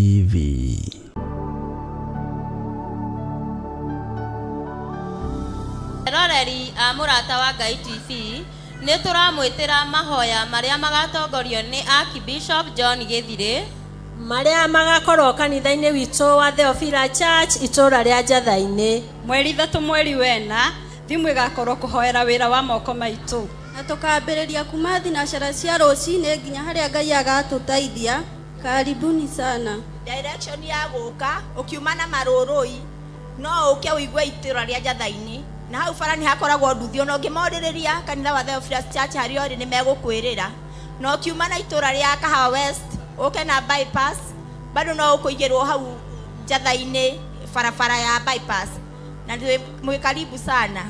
TV. Eroreri a Mũrata wa Ngai TV, nĩ tũramwĩtĩra mahoya marĩa magatongorio nĩ Archbishop John Gĩthirĩ, marĩa magakorwo kanitha-inĩ witũ wa Theophila Church itũũra rĩa Njatha-inĩ. Mweri 3 mweri wena, thimũ ĩgakorwo kũhoera wĩra wa moko maitũ. Na tũkambĩrĩria kuma thinacara cia rũcinĩ nginya harĩa Ngai agatũteithia. Karibuni sana. Direction ya gũka ũkiuma na marũrũi no ũke ũigue itũra rĩa Njatha-inĩ, na hau bara nĩ hakoragwo nduthi, ona ũngĩmorĩrĩria kanitha wa Theophilus Church harĩa ũrĩ nĩ megũkwĩrĩra. Na ũkiuma na itũra rĩa Kahawa West ũke na bypass, bado no ũkũigĩrwo hau Njatha-inĩ barabara ya bypass, na mwĩ karibu sana.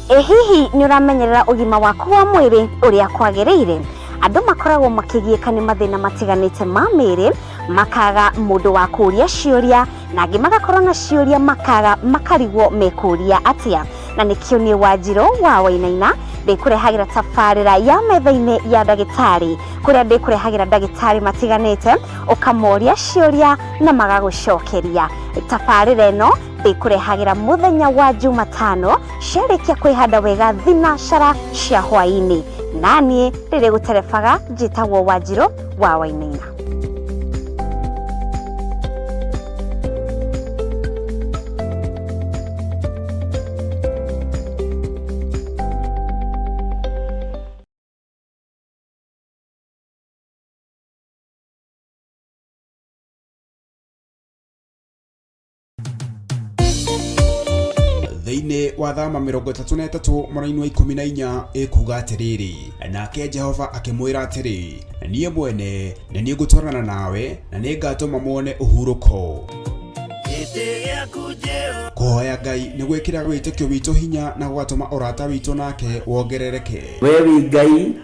Ĩ hihi nĩ ũramenyerera ũgima waku wa mwĩrĩ ũrĩa kwagĩrĩire? Andũ makoragwo makĩgiĩka nĩ mathĩna matiganĩte ma mĩĩrĩ, makaga mũndũ wa kũũria ciũria, na angĩ magakorwo na ciũria makaga makarigwo mekũũria atĩa. Na nĩkĩo niĩ Wanjirũ wa Wainaina ndĩkũrehagĩra tabarĩra ya metha-inĩ ya ndagĩtarĩ, kũrĩa ndĩkũrehagĩra ndagĩtarĩ matiganĩte, ũkamoria ciũria na magagũcokeria. Tabarĩra ĩno ndĩkũrehagĩra mũthenya wa Jumatano ciarĩkia kwĩhanda wega thinacara cia hwaĩ-inĩ, naniĩ rĩrĩ gũterebaga njĩtagwo Wanjirũ wa Wainaina. Thĩinĩ wa thama 33 mũraini wa 14 ĩkuga atĩrĩrĩ, nake Jehova akĩmwĩra atĩrĩ, niĩ mwene nĩ niĩ ngũtwarana nawe na nĩ ngatũma muone ũhurũko. Kũhoya Ngai nĩ gwĩkĩra wĩtĩkio witũ hinya na gũgatũma ũrata witũ nake wongerereke. We wĩ Ngai,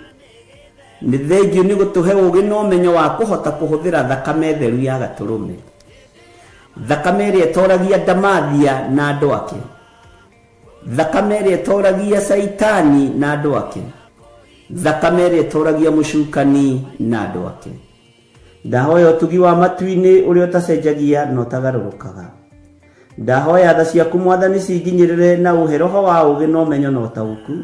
nĩ thengiũ nĩ gũtũhe ũũgĩ na ũmenyo wa kũhota kũhũthĩra thakame theru ya gatũrũme, thakame ĩrĩa ĩtoragia ndamathia na andũ ake, thakame ĩrĩa ĩtoragia Caitani na andũ ake, thakame ĩrĩa ĩtoragia mũcukani na andũ ake. Ndahoya ũtugi wa matu-inĩ ũrĩa ũtacenjagia na ũtagarũrũkaga. Ndahoya tha ciaku Mwathani cinginyĩrĩre na ũhe roho wa ũũgĩ na ũmenyo na ũtaũku,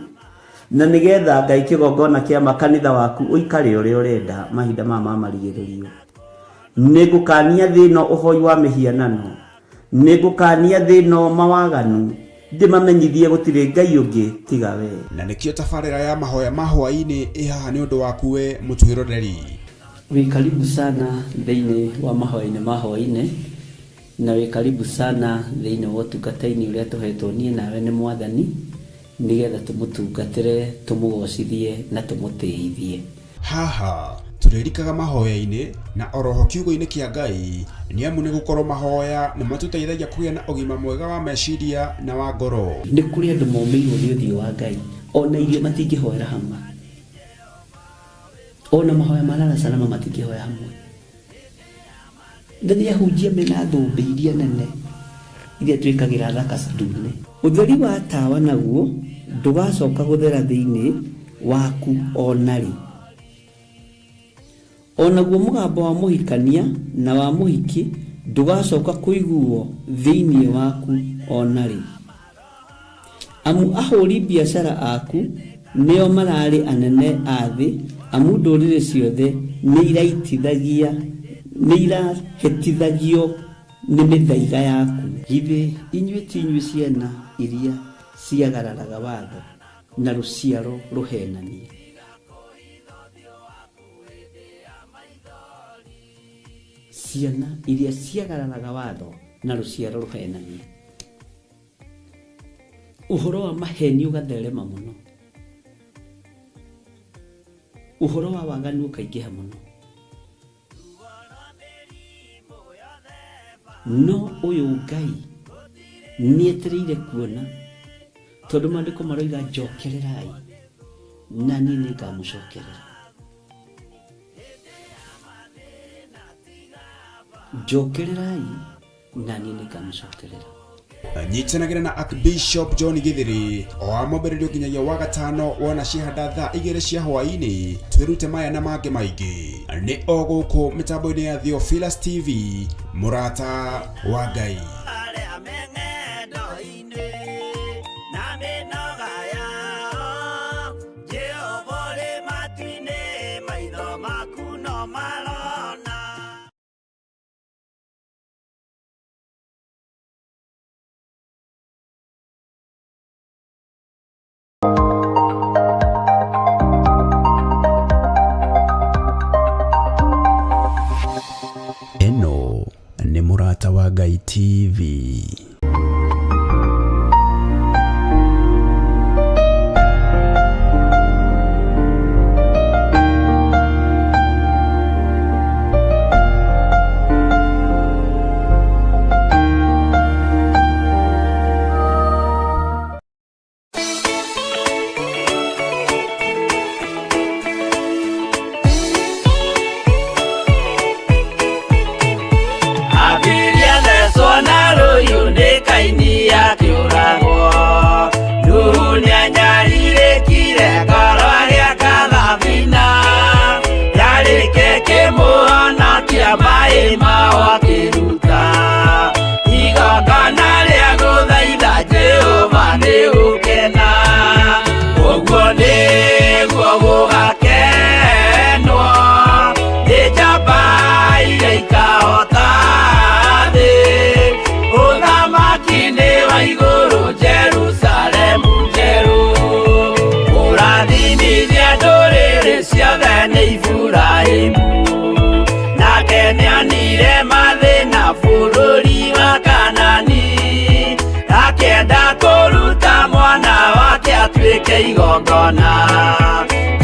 na nĩgetha Ngai kĩgongona kĩa makanitha waku ũikare ũrĩa ũrenda mahinda maya ma marigĩrĩrio. Nĩngũkania thĩ ĩno ũhoi wa mĩhianano, nĩngũkania thĩ ĩno mawaganu, ndĩmamenyithie gũtirĩ Ngai ũngĩ tiga we. Na nĩkĩo tabarĩra ya mahoya ma hwaĩ-inĩ ĩ haha nĩ ũndũ waku we mũtwĩroreri. Wĩ karibu sana thĩinĩ wa mahoya-inĩ ma hwaĩ-inĩ, na wĩ karibu sana thĩinĩ wa ũtungata-inĩ ũrĩa tũhetwo niĩ nawe nĩ Mwathani, nĩgetha tũmũtungatĩre, tũmũgocithie na tũmũtĩithie. Haha tũrĩrikaga mahoya-inĩ na oroho kiugo-inĩ kĩa Ngai, nĩ amu nĩ gũkorwo mahoya nĩ matũteithagia kũgĩa na ũgima mwega wa meciria na wa ngoro. Nĩ kũrĩ andũ momĩirwo nĩ ũthiũ wa Ngai, ona irio matingĩhoera hamwe, ona mahoya ma lala salama matingĩhoya hamwe. Na nĩ ahunjia mena thũmbĩ iria nene iria twĩkagĩra thaka ndune. Ũtheri wa tawa naguo ndũgacoka gũthera thĩinĩ waku ona rĩ. Onaguo mũgambo wa mũhikania na wa mũhiki ndũgacoka kũiguo thĩinĩ waku ona rĩ. Amu ahũri biacara aku nĩo mararĩ anene a thĩ, amu ndũrĩrĩ ciothe nĩ irahĩtithagio nĩ mĩthaiga yaku. Githĩ inyuĩ ti inyuĩ ciana iria ciagararaga watho na rũciaro rũhenanie? Ciana iria ciagararaga watho na rũciaro rũhenanie. Ũhoro wa maheni ũgatherema mũno, ũhoro wa waganu ũkaingĩha mũno, no ũyũ Ngai nĩetereire kuona, tondũ maandĩko maroiga njokererai na niĩ nĩngamũcokerera. Njokererai Na niĩ nĩngamũcokerera. Nyitanagĩra na Archbishop John Githiri o wa mwambĩrĩrio nginyagia wa gatano wona ciahanda thaa 2 cia hwaĩ-inĩ, twĩrute maya na mangĩ maingĩ nĩ o gũkũ mĩtambo-inĩ ya Theophilus TV, mũrata wa Ngai. Ĩno nĩ Mũrata wa Ngai TV. Abiria thecwo na rũhiũ nĩ Kaini akĩũragwo. Nuhu nĩanyarirĩkire ngoro agĩaka thabina. Yarĩke kĩmũhonokia maĩ mao akĩruta. Igongona rĩa gũthaitha Jehova nĩ gũkena. Ũguo nĩguo gũgakenwo nĩ njamba iria ikahota thĩ. Ũthamaki nĩ wa igũrũ Jerusalemu njerũ. Kũrathimithia ndũrĩrĩ ciothe nĩ Iburahĩmu. Nake nĩonire mathĩna bũrũri wa Kanani. Akĩenda kũruta mwana wake atuĩke igongona.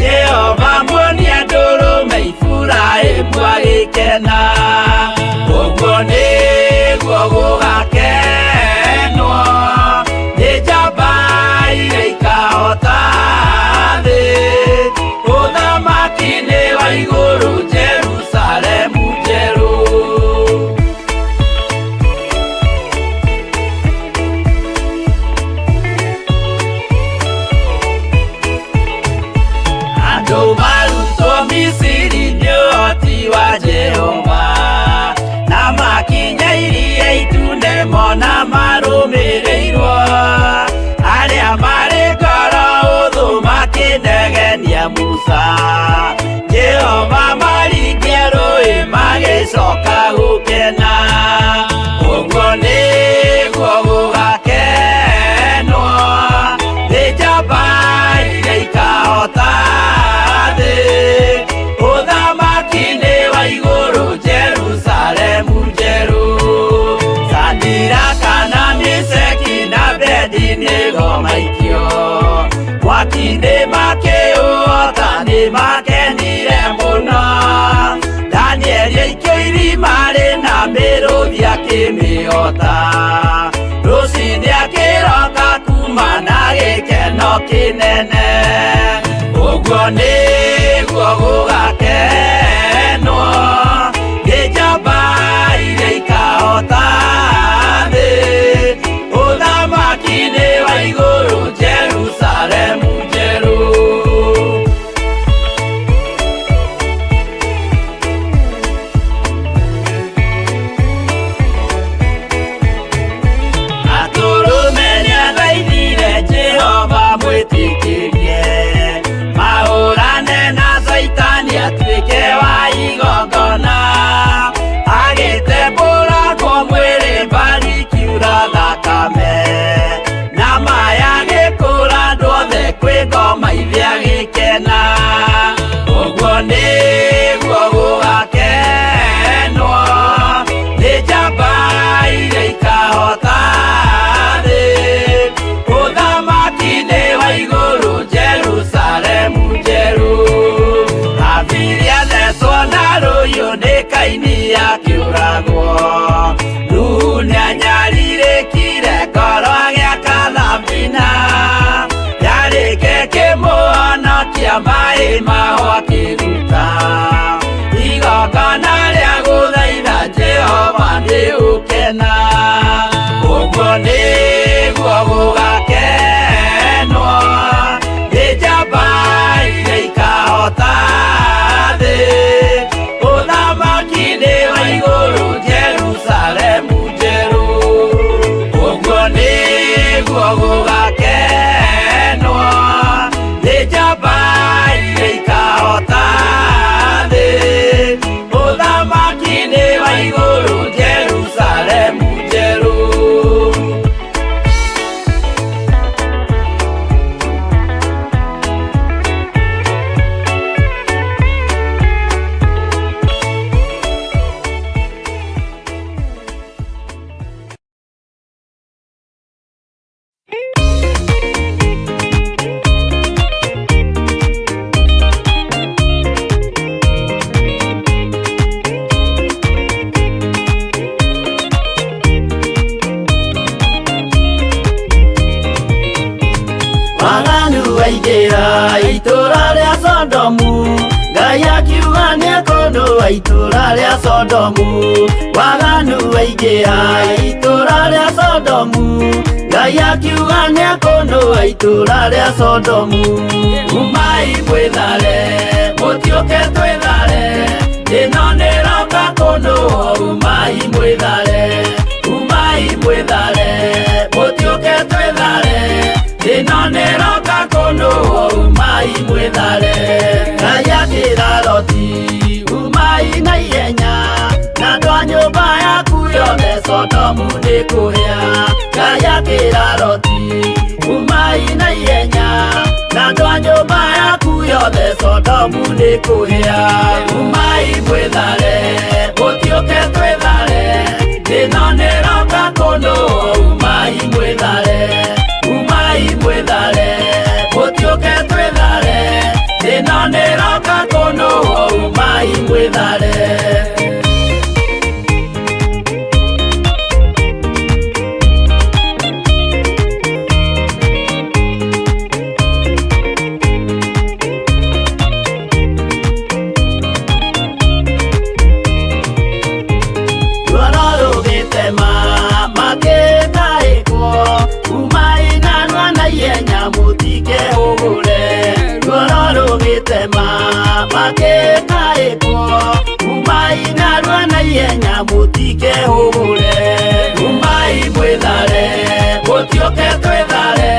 Jehova muonia ndũrũme Iburahĩmu agĩkena. Ũguo nĩguo gũgakenwo nĩ njamba iria ikahota thĩ. Ũthamaki nĩ wa igũrũ Jerusalemu njerũ. Andũ marutwo Misiri nĩ ũhoti wa Jehova, na makinya iria itune mona marũmĩrĩirwo. Arĩa marĩ ngoro ũthũ makĩnegenia Musa, Jehova maringia rũĩ magĩcoka gũkena. Ũguo nĩguo gũgakenwo nĩ njamba iria ikahota thĩ. Ũthamaki nĩ wa igũrũ Jerusalemu njerũ. Sadiraka na Meshaki na Abednego maikio mwaki-inĩ makĩũhota nĩ makenire mũno. Danieli aikio irima rĩna mĩrũthi akĩmĩhota. Rũcinĩ akĩroka kuma na gĩkeno kĩnene. Ũguo nĩguo gũgakenwo nĩ njamba iria ikahota thĩ. Ũthamaki nĩ wa igũrũ Jerusalemu njerũ. Atũrũme nĩathaithire Jehova mwĩtĩkĩrie mahũrane na Caitani atuĩke wa igongona. Agĩtembũrangwo mwĩrĩ mbari kiura thakame, na maya agĩkũra andũ othe kwĩ ngoma ithe agĩkena. Ũguo nĩguo gũgakenwo nĩ njamba iria ikahota thĩ. Ũthamaki nĩ wa igũrũ Jerusalemu njerũ. Abiria thecwo na rũhiũ nĩ Kaini akĩũragwo. Nuhu nĩanyarirĩkire ngoro agĩaka thabina. Yarĩke kĩmũhonokia maĩ mao akĩruta. Igongona rĩa gũthaitha Jehova nĩ ũkena. Waingĩra itũra rĩa Sodomu, Ngai akiuga nĩekũnũa itũra rĩa Sodomu. Waganu waingĩra itũra rĩa Sodomu, Ngai akiuga nĩekũnũa itũra rĩa Sodomu. Umai mwĩthare, mũtiũke twĩthare, ĩno nĩroka kũnũa. Umai mwĩthare, umai mwĩthare, mũtiũke twĩthare, ĩno nĩroka kũnũa. Umai mwĩthare. Ngai akĩra Loti, umai na ihenya, na andũ a nyũmba yaku yothe Sodomu nĩkũhĩa. Ngai akĩra Loti, umai na ihenya, na andũ a nyũmba yaku yothe Sodomu nĩkũhĩa. Umai mwĩthare, mũtiũke twĩthare, ĩno nĩroka kũnũa. Umai mwĩthare, umai mwĩthare, mũtiũke twĩthare, ĩno nĩroka kũnũa. Umai mwĩthare. Ruoro rũgĩtema makĩtaĩkwo, umai narua na ihenya mũtikehũgũre. Ruoro rũgĩtema makĩtaĩkwo, umai narua na ihenya mũtikehũgũre. Umai mwĩthare, mũtiũke twĩthare,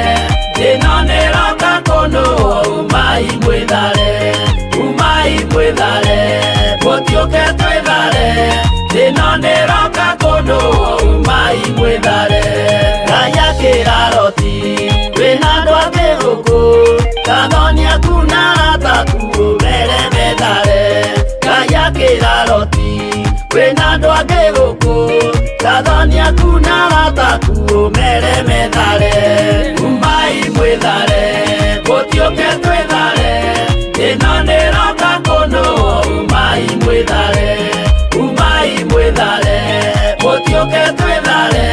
ĩno nĩroka kũnũa. Umai mwĩthare, umai mwĩthare, mũtiũke twĩthare, ĩno nĩroka kũnũa. Umai mwĩthare. Ngai akĩra Loti, wĩna andũ angĩ gũkũ, kathoni aku na arata aku ũmere methare. Ngai akĩra Loti, wĩna andũ angĩ gũkũ, kathoni aku na arata aku ũmere methare. Umai mwĩthare, mũtiũke twĩthare, ĩno nĩroka kũnũa. Umai mwĩthare, umai mwĩthare, mũtiũke twĩthare,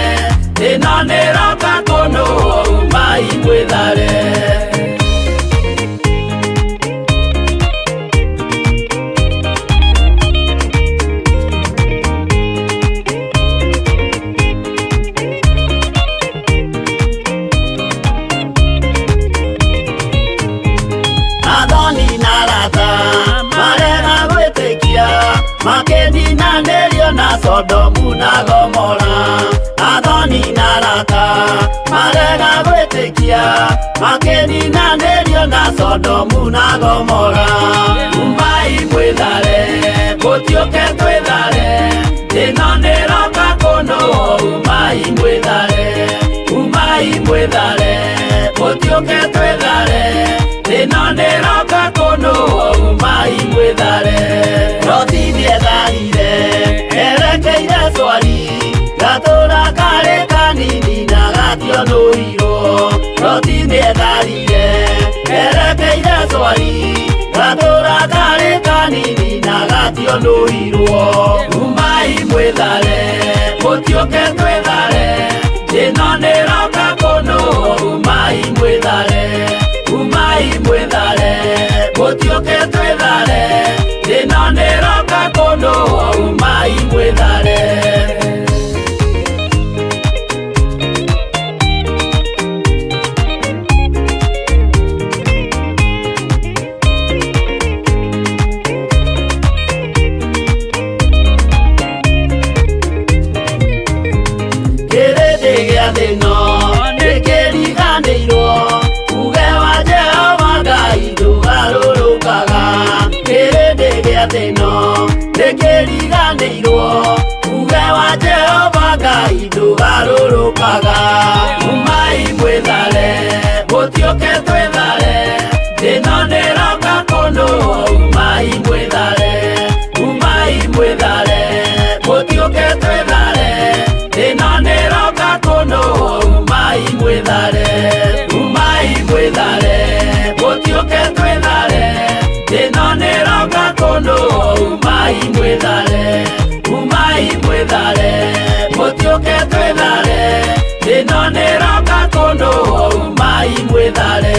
ĩno nĩroka kũnũa. Umai mwĩthare. Athoni na arata marega gwĩtĩkia, makĩninanĩrio na Sodomu na Gomora. Athoni na arata marega gwĩtĩkia, makĩninanĩrio na Sodomu na Gomora. Umai mwĩthare, mũtiũke twĩthare, ĩno nĩroka kũnũa. Umai mwĩthare, umai mwĩthare, mũtiũke twĩthare, ĩno nĩroka kũnũa. Umai mwĩthare. Loti nĩetharire erekeire Swari, gatũra karĩ kanini na gationũirwo. Loti nĩetharire erekeire Swari, gatũra karĩ kanini na gationũirwo. Umai mwĩthare, mũtiũke twĩthare, ĩno nĩroka kũnũa. Umai mwĩthare, umai mwĩthare, mũtiũke twĩthare, ĩno nĩroka kũnũa. Umai mwĩthare. Kĩrĩndĩ gĩa thĩ ĩno nĩkĩriganĩirwo, uge wa Jehova Ngai ndũgarũrũkaga. Kĩrĩndĩ gĩa thĩ ĩno nĩkĩriganĩirwo, uge wa Jehova Ngai ndũgarũrũkaga. Umai mwĩthare, mũtiũke twĩthare, ĩno nĩroka kũnũa. Umai mwĩthare, umai mwĩthare, mũtiũke twĩthare, ĩno nĩroka kũnũa. Umai mwĩthare, umai mwĩthare, mũtiũke twĩthare, ĩno nĩroka kũnũa. Umai mwĩthare, umai mwĩthare, mũtiũke twĩthare, ĩno nĩroka kũnũa. Umai mwĩthare.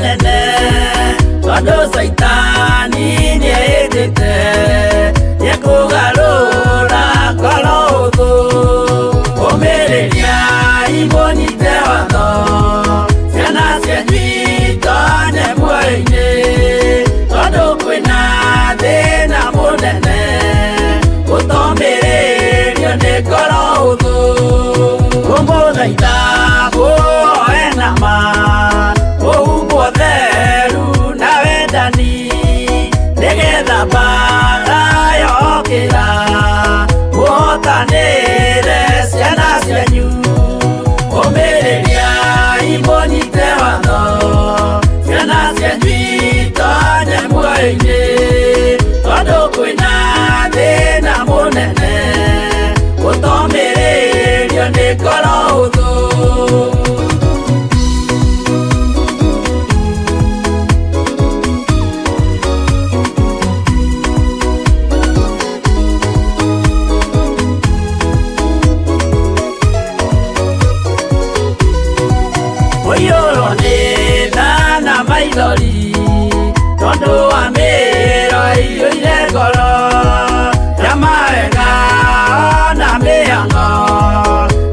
nene tondũ Caitani nĩehĩtĩte nĩekũgarũra ngoro hũthũ. Ũmĩrĩriai mũnyite watho, ciana cianyu itonye muoyo-inĩ, tondũ kwĩna thĩna mũnene gũtomĩrĩrio nĩ ngoro hũthũ. Ngũmũthaitha mũhoe na ma, mũhumbwo theru na wendani, nĩgetha mbaara yokĩra mũhotanĩre ciana cianyu. Ũmĩrĩriai mũnyite watho, ciana cianyu itonye muoyo-inĩ, tondũ kwĩna thĩna mũnene gũtomĩrĩrio nĩ ngoro hũthũ. Mũiyũrwo nĩ tha na maithori tondũ wa mĩĩro ĩiyũire ngoro ya mawega na mĩhang'o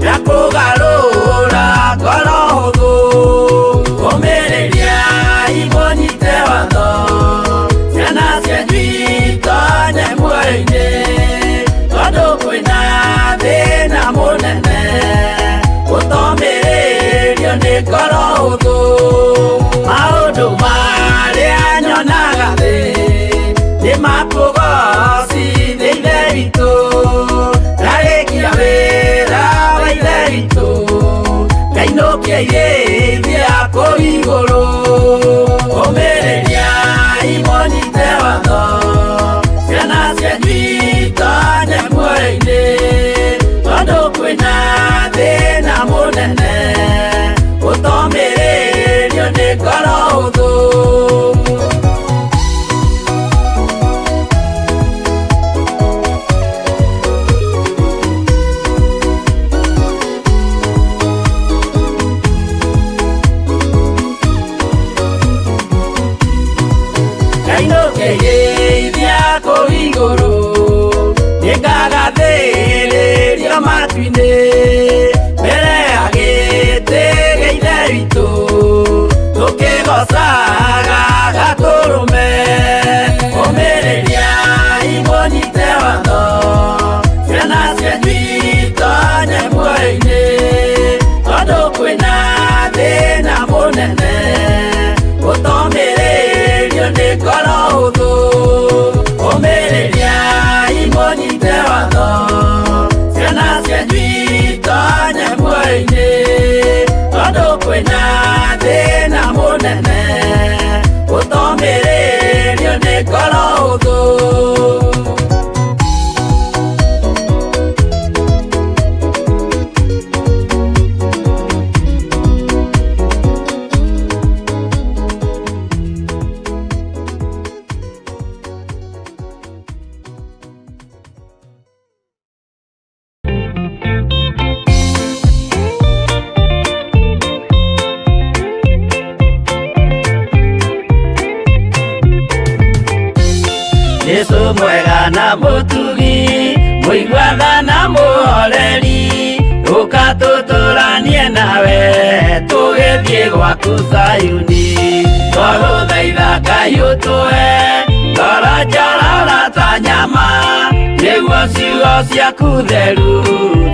ya kũgarũra ngoro hũthũ. Ũmĩrĩriai mũnyite watho, ciana cianyu itonye muoyo-inĩ, tondũ kwĩna thĩna mũnene gũtomĩrĩrio nĩ ngoro hũthũ. Maũndũ marĩa nyonaga thĩ nĩ makũgocithia Ithe witũ, ndarĩkia wĩra wa Ithe witũ ngainũkia irĩithia kũu igũrũ. Ũmĩrĩriai mũnyite watho, ciana cianyu itonye muoyo-inĩ, tondũ kwĩna thĩna mũnene gũtomĩrĩrio nĩ ngoro hũthũ. Ngainũkĩrĩithia kũu igũrũ, nĩngagathĩrĩrio matu-inĩ, mbere ya gĩtĩ gĩa Ithe witũ, tũkĩgoocaga Gatũrũme. Ũmĩrĩriai mũnyite watho, ciana cianyu itonye muoyo-inĩ, tondũ kwĩna thĩna mũnene gũtomĩrĩrio nĩ ngoro hũthũ. Ũmĩrĩriai mũnyite watho, ciana cianyu itonye muoyo-inĩ, tondũ kwĩna thĩna mũnene gũtomĩrĩrio nĩ ngoro hũthũ. Jesu mwega na mũtugi, mũiguatha na mũhoreri, ũka tũtũranie nawe tũgĩthiĩ gwaku Zayuni. Twagũthaitha Ngai ũtũhe ngoro njororo ta nyama, nĩguo ciugo ciaku theru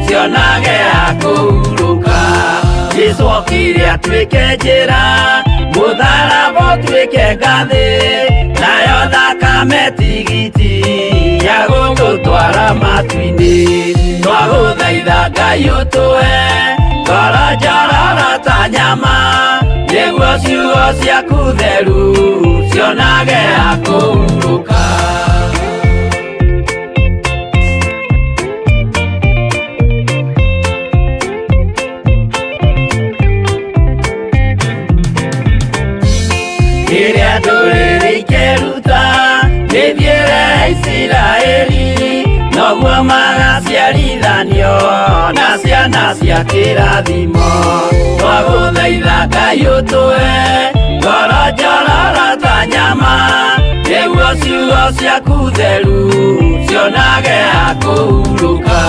cionage ha kũhurũka. Jesu okire atuĩke njĩra, mũtharaba ũtuĩke ngathĩ, nayo thakame tigiti ya gũtũtwara matu-inĩ. Twagũthaitha Ngai ũtũhe ngoro njororo ta nyama, nĩguo ciugo ciaku theru cionage ha kũhurũka. Rĩrĩa ndũrĩrĩ ikeruta mĩthiĩre ya Isiraeli, noguo magaciarithanio na ciana cia kĩrathimo. Twagũthaitha Ngai ũtũhe ngoro Ngoro njororo ta nyama nĩguo ciugo ciaku theru cionage ha kũhurũka.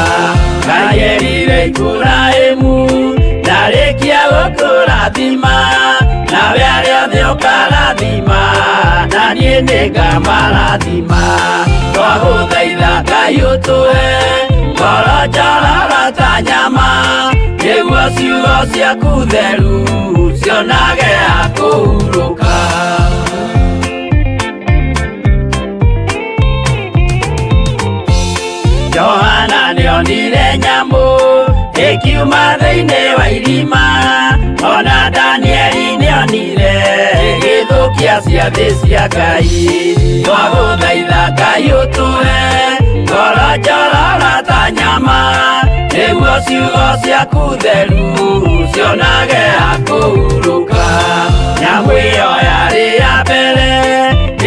Ngai erire Iburahĩmu ndarĩkia gũkũrathima nawe arĩa othe ũkarathima na niĩ nĩngamarathima. Twagũthaitha Ngai ũtũhe ngoro njororo ta nyama nĩguo ciugo ciaku theru cionage ha kũhurũka. Johana nĩonire nyamũ ĩkiuma thĩinĩ wa irima ona Danieli nĩonire ĩgĩthũkia ciathĩ cia Ngai. Twagũthaitha Ngai ũtũhe ngoro njororo ta nyama nĩguo ciugo ciaku theru cionage ha kũhurũka. Nyamũ ĩyo yarĩ ya mbere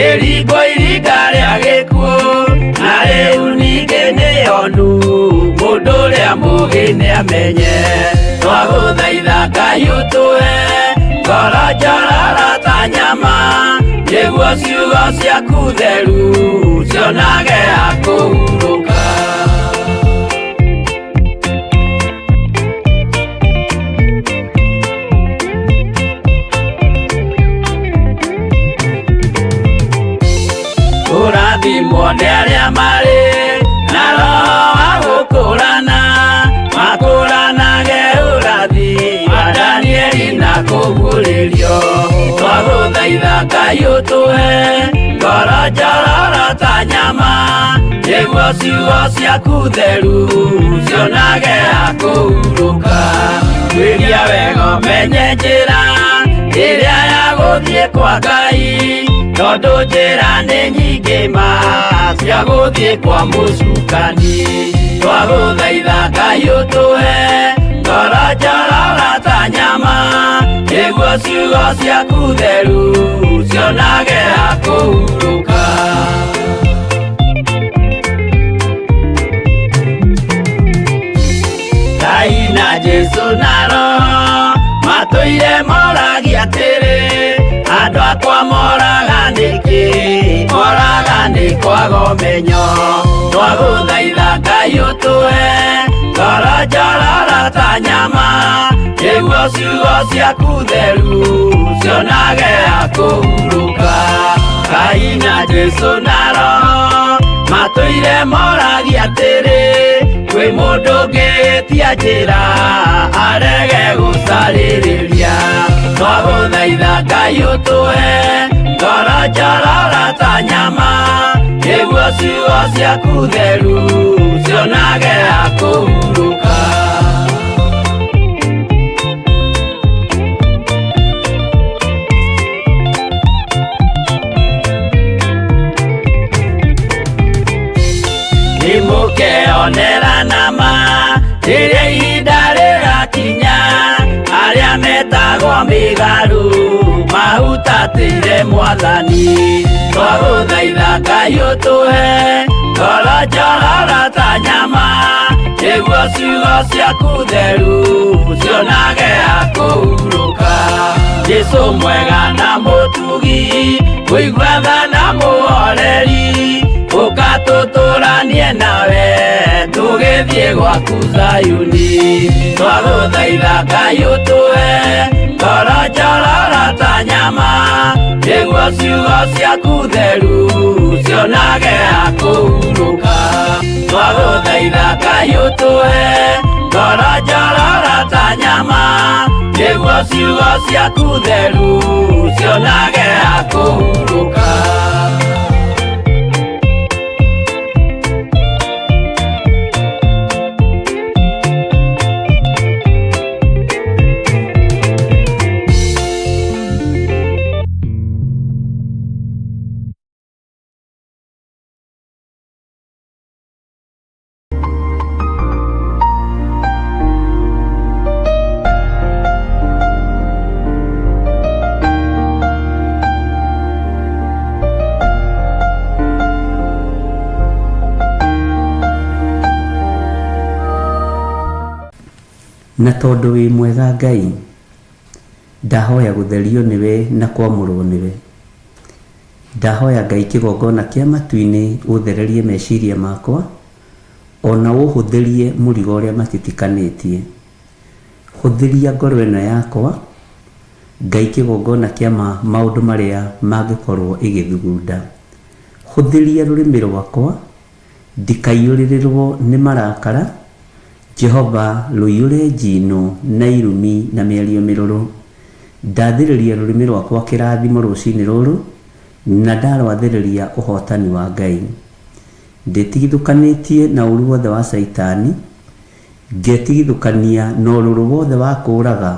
ĩringwo iringa rĩa gĩkuũ na rĩu ningĩ nĩyonu mũndũ ũrĩa mũũgĩ nĩamenye. Twagũthaitha Ngai ũtũhe ngoro njororo ta nyama nĩguo ciugo ciaku theru cionage ha kũhurũka. Kũrathimwo nĩ arĩa marĩ na roho wa gũkũrana makũranage ũrathi wa Danieli na kũguũrĩrio. Twagũthaitha Ngai ũtũhe ngoro njororo ta nyama nĩguo ciugo ciaku theru cionage ha kũhurũka. Tuĩria wega ũmenye njĩra ĩrĩa ya gũthiĩ kwa Ngai tondũ njĩra nĩ nyingĩ ma cia gũthiĩ kwa mũcukani. Twagũthaitha Ngai ũtũhe ngoro njororo ta nyama nĩguo ciugo ciaku theru cionage ha kũhurũka. Ngai na Jesũ na Roho matũire moragia atĩrĩ andũ akwa moraga nĩkĩ moraga nĩ kwaga ũmenyo. Twagũthaitha Ngai ũtũhe ngoro njororo ta nyama nĩguo ciugo ciaku theru cionage ha kũhurũka. Ngai na Jesũ na Roho matũire moragia atĩrĩ kwĩ mũndũ ũngĩtia njĩra arege gũcarĩrĩria. Twagũthaitha Ngai ũtũhe ngoro njororo ta nyama nĩguo ciugo ciaku theru cionage ha kũhurũka. Nĩmũkeonera nama rĩrĩa ihinda rĩgakinya arĩa metagwo mĩgarũ mahutatĩire Mwathani. Twagũthaitha Ngai ũtũhe ngoro njororo ta nyama nĩguo ciugo ciaku theru cionage ha kũhurũka. Jesũ mwega na mũtugi mũigua tha na mũhoreri ũka tũtũranie nawe tũgĩthiĩ gwaku Zayuni. Twagũthaitha Ngai ũtũhe ngoro njororo ta nyama nĩguo ciugo ciaku theru cionage ha kũhurũka. Twagũthaitha Ngai ũtũhe ngoro njororo ta nyama nĩguo ciugo ciaku theru cionage ha kũhurũka. Na tondu wi mwega Ngai Ndahoya gũtherio nĩwe na kwamũrwo nĩwe. Ndahoya Ngai kĩgongona kĩa matu-inĩ ũthererie meciria makwa, ona ũhũthĩrie mũrigo ũrĩa matitikanĩtie. Hũthĩria ngoro ĩno yakwa, Ngai kĩgongona kĩa ma maũndũ marĩa mangĩkorwo ĩgĩthugunda. Hũthĩria rũrĩmĩ rwakwa, ndikaiyũrĩrĩrwo nĩ marakara, Jehova rũiyũre njino na irumi na mĩario mĩrũrũ. Ndathĩrĩria rũrĩmĩ rwakwa kĩrathimo rũcinĩ rũrũ, na ndarwathĩrĩria ũhotani wa Ngai. Ndĩtigithũkanĩtie na ũru wothe wa Caitani, ngetigithũkania na ũrũrũ wothe wa kũũraga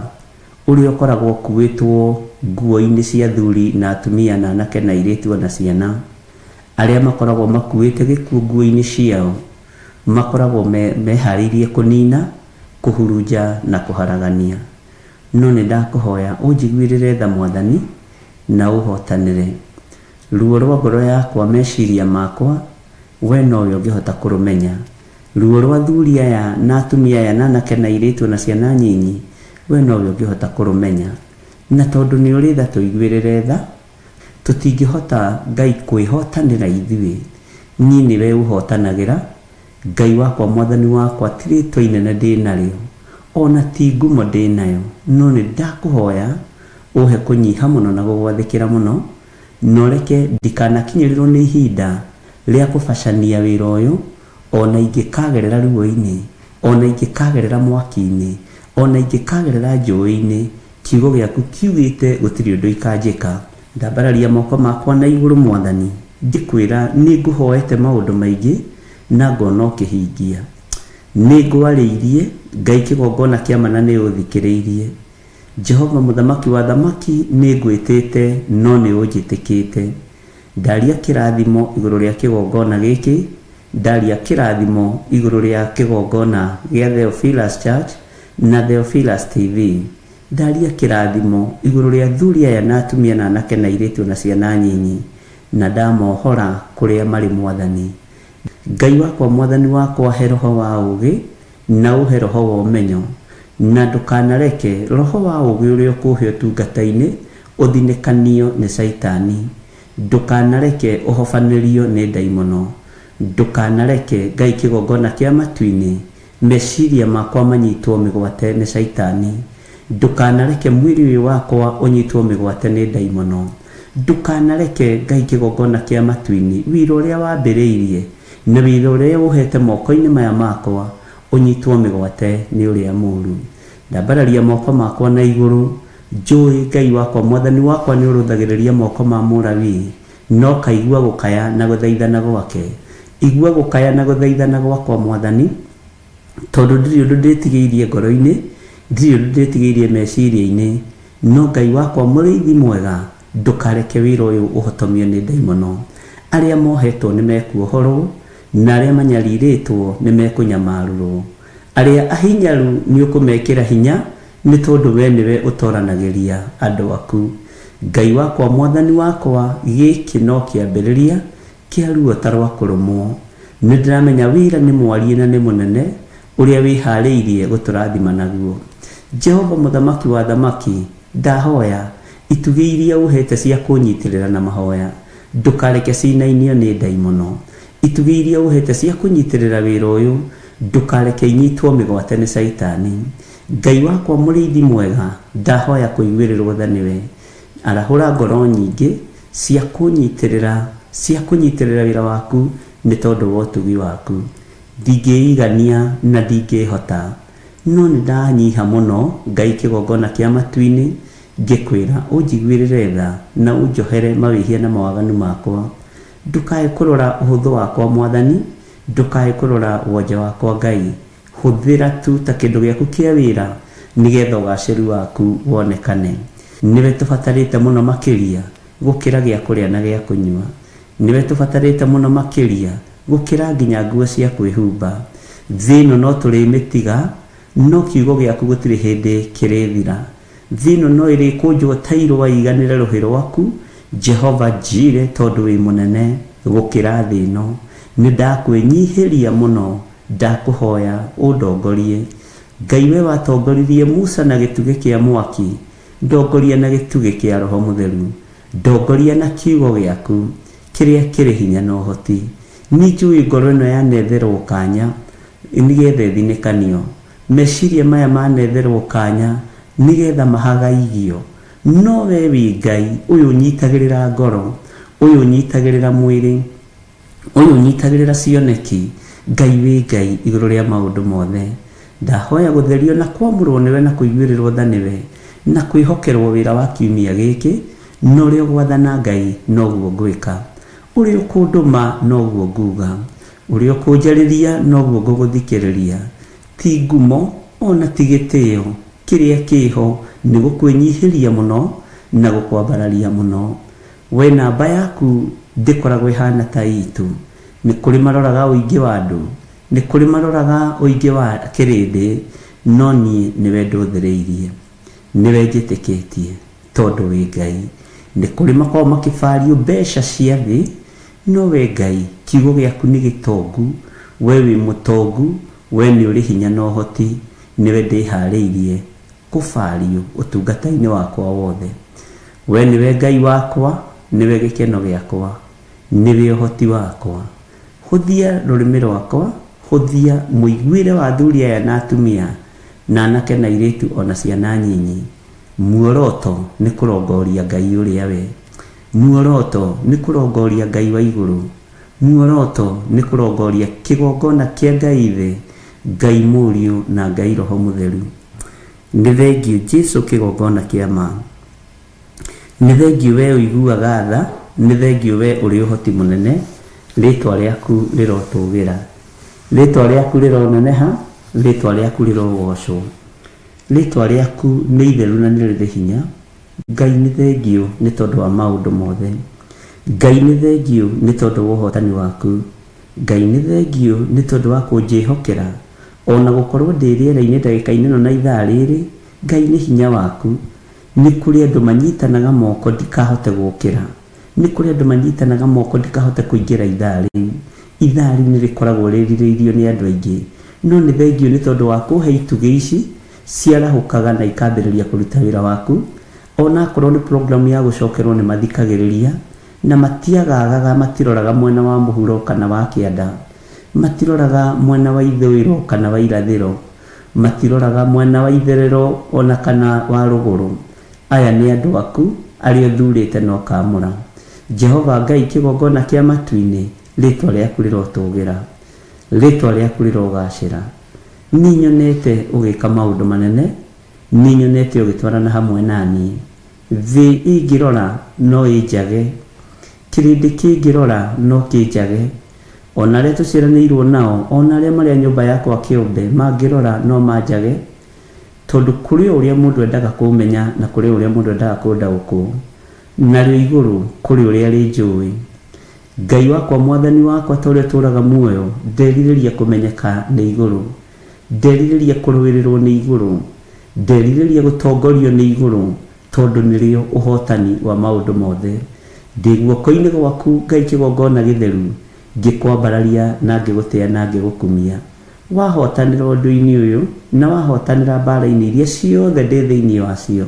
ũrĩa ũkoragwo ũkuĩtwo nguo-inĩ cia athuri na atumia na anake na airĩtu ona ciana, arĩa makoragwo makuĩte gĩkuũ nguo-inĩ ciao, makoragwo meharĩirie kũnina, kũhurunja na kũharagania. No nĩ ndakũhoya ũnjiguĩrĩre tha Mwathani na ũhotanĩre. Ruo rwa ngoro yakwa, meciria makwa, we nowe ũngĩhota kũrũmenya. Ruo rwa athuri aya na atumia aya na anake na airĩtu na ciana nyinyi, we nowe ũngĩhota kũrũmenya. Na tondũ nĩ ũrĩ tha tũiguĩrĩre tha, tũtingĩhota Ngai kwĩhotanĩra ithuĩ, niĩ nĩwe ũhotanagĩra. Ngai wakwa Mwathani wakwa, ti rĩtwa inene ndĩ narĩo, ona ti ngumo ndĩ nayo, no nĩ ndakũhoya ũhe kũnyiha mũno na gũgwathĩkĩra mũno, na ũreke ndikanakinyĩrĩrwo nĩ ihinda rĩa kũbacania wĩra ũyũ, ona ingĩkagerera ruo-inĩ, ona ingĩkagerera mwaki-inĩ, ona ingĩkagerera njũĩ-inĩ, kiugo gĩaku kiugĩte gũtirĩ ũndũ ikanjĩka. Ndambararia moko makwa na igũrũ Mwathani, ngĩkwĩra nĩ ngũhoete maũndũ maingĩ na ngona ũkĩhingia. Nĩ ngwarĩirie, Ngai kĩgongona kĩa ma na nĩ ũthikĩrĩirie. Jehova mũthamaki wa thamaki nĩ ngwĩtĩte no nĩ ũnjĩtĩkĩte. Ndaria kĩrathimo igũrũ rĩa kĩgongona gĩkĩ, ndaria kĩrathimo igũrũ rĩa kĩgongona gĩa Theophilus Church na Theophilus TV. Ndaria kĩrathimo igũrũ rĩa athuri aya na atumia na anake na airĩtu na ciana nyinyi, na ndamohora kũrĩa marĩ Mwathani. Ngai wakwa Mwathani wakwa, he roho wa ũũgĩ na ũhe roho wa ũmenyo, na ndũkanareke roho wa ũũgĩ ũrĩa ũkũhe ũtungata-inĩ ũthinĩkanio nĩ Caitani. Ndũkanareke ũhobanĩrio nĩ ndaimono. Ndũkanareke Ngai kĩgongona kĩa matu-inĩ meciria makwa manyitwo mĩgwate nĩ Caitani. Ndũkanareke mwĩrĩ ũyũ wakwa ũnyitwo mĩgwate nĩ ndaimono. Ndũkanareke Ngai kĩgongona kĩa matu-inĩ wĩra ũrĩa wambĩrĩirie na wĩra ũrĩa ũhete moko-inĩ maya makwa ũnyitwo mĩgwate nĩ ũrĩa mũũru. Ndambararia moko makwa na igũrũ, njũĩ Ngai wakwa Mwathani wakwa nĩ ũrũthagĩrĩria moko ma Mũlawii, no kaigua gũkaya na gũthaithana gwake. Igua gũkaya na gũthaithana gwakwa Mwathani, tondũ ndirĩ ũndũ ndĩtigĩirie ngoro-inĩ, ndirĩ ũndũ ndĩtigĩirie meciria-inĩ, no Ngai wakwa mũrĩithi mwega, ndũkareke wĩra ũyũ ũhotomio nĩ ndaimono. Arĩa mohetwo nĩ mekuohorwo, na arĩa manyarirĩtwo nĩ mekũnyamarũrwo. Arĩa ahinyaru nĩ ũkũmekĩra hinya, nĩ tondũ we nĩwe ũtoranagĩria andũ aku. Ngai wakwa Mwathani wakwa, gĩkĩ no kĩambĩrĩria kĩa ruo ta rwa kũrũmwo. Nĩ ndĩramenya wĩra nĩ mwarie na nĩ mũnene ũrĩa wĩharĩirie gũtũrathima naguo. Jehova mũthamaki wa thamaki, ndahoya itugĩ iria ũhete cia kũnyitĩrĩra na mahoya, ndũkareke cinainio nĩ ndaimono. Itugĩ iria ũhete cia kũnyitĩrĩra wĩra ũyũ, ndũkareke inyitwo mĩgwate nĩ Caitani. Ngai wakwa mũrĩithi mwega, ndahoya kũiguĩrĩrwo tha nĩwe. Arahũra ngoro nyingĩ cia kũnyitĩrĩra wĩra waku nĩ tondũ wa ũtugi waku. Ndingĩigania na ndingĩhota, no nĩ ndanyiha mũno Ngai kĩgongona kĩa matu-inĩ, ngĩkwĩra ũnjiguĩrĩre tha na ũnjohere mawĩhia na mawaganu makwa. Ndũkae kũrora ũhũthũ wakwa Mwathani, ndũkae kũrora wonje wakwa Ngai. Hũthĩra tu ta kĩndũ gĩaku kĩa wĩra nĩgetha ũgacĩru waku wonekane. Nĩwe tũbatarĩte mũno makĩria gũkĩra gĩa kũrĩa na gĩa kũnyua. Nĩwe tũbatarĩte mũno makĩria gũkĩra nginya nguo cia kwĩhumba. Thĩ ĩno no tũrĩmĩtiga, no kiugo gĩaku gũtirĩ hĩndĩ kĩrĩthira. Thĩ ĩno no ĩrĩkũnjwo ta irũa iganĩre rũhĩ rwaku, Jehova Jire, tondũ wĩ mũnene gũkĩra thĩ ĩno. Nĩ ndakwĩnyihĩria mũno, ndakũhoya ũndongorie. Ngai we watongoririe Musa na gĩtugĩ kĩa mwaki, Ndongoria na gĩtugĩ kĩa Roho Mũtheru. Ndongoria na kiugo gĩaku kĩrĩa kĩrĩ hinya na ũhoti. Nĩ njũĩ ngoro ĩno yanetherwo kanya nĩgetha ĩthinĩkanio. Meciria maya manetherwo kanya nĩgetha mahagaigio. No we wĩ Ngai ũyũ ũnyitagĩrĩra ngoro, ũyũ ũnyitagĩrĩra mwĩrĩ, ũyũ ũnyitagĩrĩra cioneki. Ngai wĩ Ngai igũrũ rĩa maũndũ mothe. Ndahoya gũtherio na kwamũrwo nĩwe na kũiguĩrĩrwo tha nĩwe na kwĩhokerwo wĩra wa kiumia gĩkĩ, na ũrĩa ũgwathana Ngai noguo ngwĩka, ũrĩa ũkũndũma noguo nguga, ũrĩa ũkũnjarĩria noguo ngũgũthikĩrĩria. Ti ngumo ona ti gĩtĩo, kĩrĩa kĩho nĩ gũkwĩnyihĩria mũno na gũkwambararia mũno. We namba yaku ndĩkoragwo ĩhana ta itũ. Nĩ kũrĩ maroraga ũingĩ wa andũ, nĩ kũrĩ maroraga ũingĩ wa kĩrĩndĩ, no niĩ nĩwe ndũthĩrĩirie, nĩwe njĩtĩkĩtie tondũ wĩ Ngai. Nĩ kũrĩ makoragwo makĩbario mbeca cia thĩ, no we Ngai kiugo gĩaku nĩ gĩtongu, we wĩ mũtongu, we nĩ ũrĩ hinya na ũhoti, nĩwe ndĩharĩirie kũbario ũtungata-inĩ wakwa wothe. We nĩwe Ngai wakwa, nĩwe gĩkeno gĩakwa, nĩwe ũhoti wakwa. Hũthia rũrĩmĩ rwakwa, hũthia mũiguĩre wa athuri aya na atumia, na anake na airĩtu ona ciana nyinyi. Muoroto nĩ kũrongoria Ngai ũrĩa we. Muoroto nĩ kũrongoria Ngai wa igũrũ. Muoroto nĩ kũrongoria kĩgongona kĩa Ngai Ithe, Ngai Mũriũ na Ngai Roho Mũtheru. Nĩ thengiũ Jesu kĩgongona kĩa ma. Nĩ thengiũ we ũiguaga tha, nĩ thengiũ we ũrĩ ũhoti mũnene, rĩtwa rĩaku rĩrotũgĩra, rĩtwa rĩaku rĩroneneha, rĩtwa rĩaku rĩrogocwo. Rĩtwa rĩaku nĩ itheru na nĩ rĩrĩ hinya. Ngai nĩ thengiũ nĩ tondũ wa maũndũ mothe. Ngai nĩ thengiũ nĩ tondũ wa ũhotani waku. Ngai nĩ thengiũ nĩ tondũ wa kũnjĩhokera ona gũkorwo ndĩ rĩera-inĩ ndagĩka-inĩ ĩno na ithaa rĩrĩ. Ngai nĩ hinya waku. Nĩ kũrĩ andũ manyitanaga moko ndikahote gũkĩra, nĩ kũrĩ andũ manyitanaga moko ndikahote kũingĩra ithaa rĩu. Ithaa rĩu nĩ rĩkoragwo rĩrirĩirio nĩ andũ aingĩ, no nĩ thengiũ nĩ tondũ wa kũhe itugĩ ici ciarahũkaga na ikambĩrĩria kũruta wĩra waku. Ona akorwo nĩ programu ya gũcokerwo nĩ mathikagĩrĩria na matiagagaga, matiroraga mwena wa mũhuro kana wa kĩanda, matiroraga mwena wa ithũĩro kana wa irathĩro, matiroraga mwena wa itherero ona kana wa rũgũrũ. Aya nĩ andũ aku arĩa ũthurĩte na ũkaamũra. Jehova Ngai kĩgongona kĩa matu-inĩ, rĩtwa rĩaku rĩrotũgĩra, rĩtwa rĩaku rĩrogacĩra. Nĩ nyonete ũgĩka maũndũ manene, nĩ nyonete ũgĩtwarana hamwe na niĩ. Thĩ ĩngĩrora no ĩnjage, kĩrĩndĩ kĩngĩrora no kĩnjage, ona arĩa tũciaranĩirwo nao, ona arĩa marĩ a nyũmba yakwa kĩũmbe mangĩrora no manjage, tondũ kũrĩ o ũrĩa mũndũ endaga kũmenya na kũrĩ ũrĩa mũndũ endaga kũndaũkwo, narĩo igũrũ kũrĩ ũrĩa rĩnjũĩ. Ngai wakwa, mwathani wakwa, ta ũrĩa ũtũũraga muoyo, nderirĩria kũmenyeka nĩ igũrũ, nderirĩria kũrũĩrĩrwo nĩ igũrũ, nderirĩria gũtongorio nĩ igũrũ, tondũ nĩrĩo ũhotani wa maũndũ mothe. Ndĩ guoko-inĩ gwaku Ngai kĩgongona gĩtheru, ngĩkwambararia na ngĩgũtĩa na ngĩgũkumia. Wahotanĩra ũndũ-inĩ ũyũ na wahotanĩra mbara-inĩ iria ciothe ndĩ thĩinĩ wacio,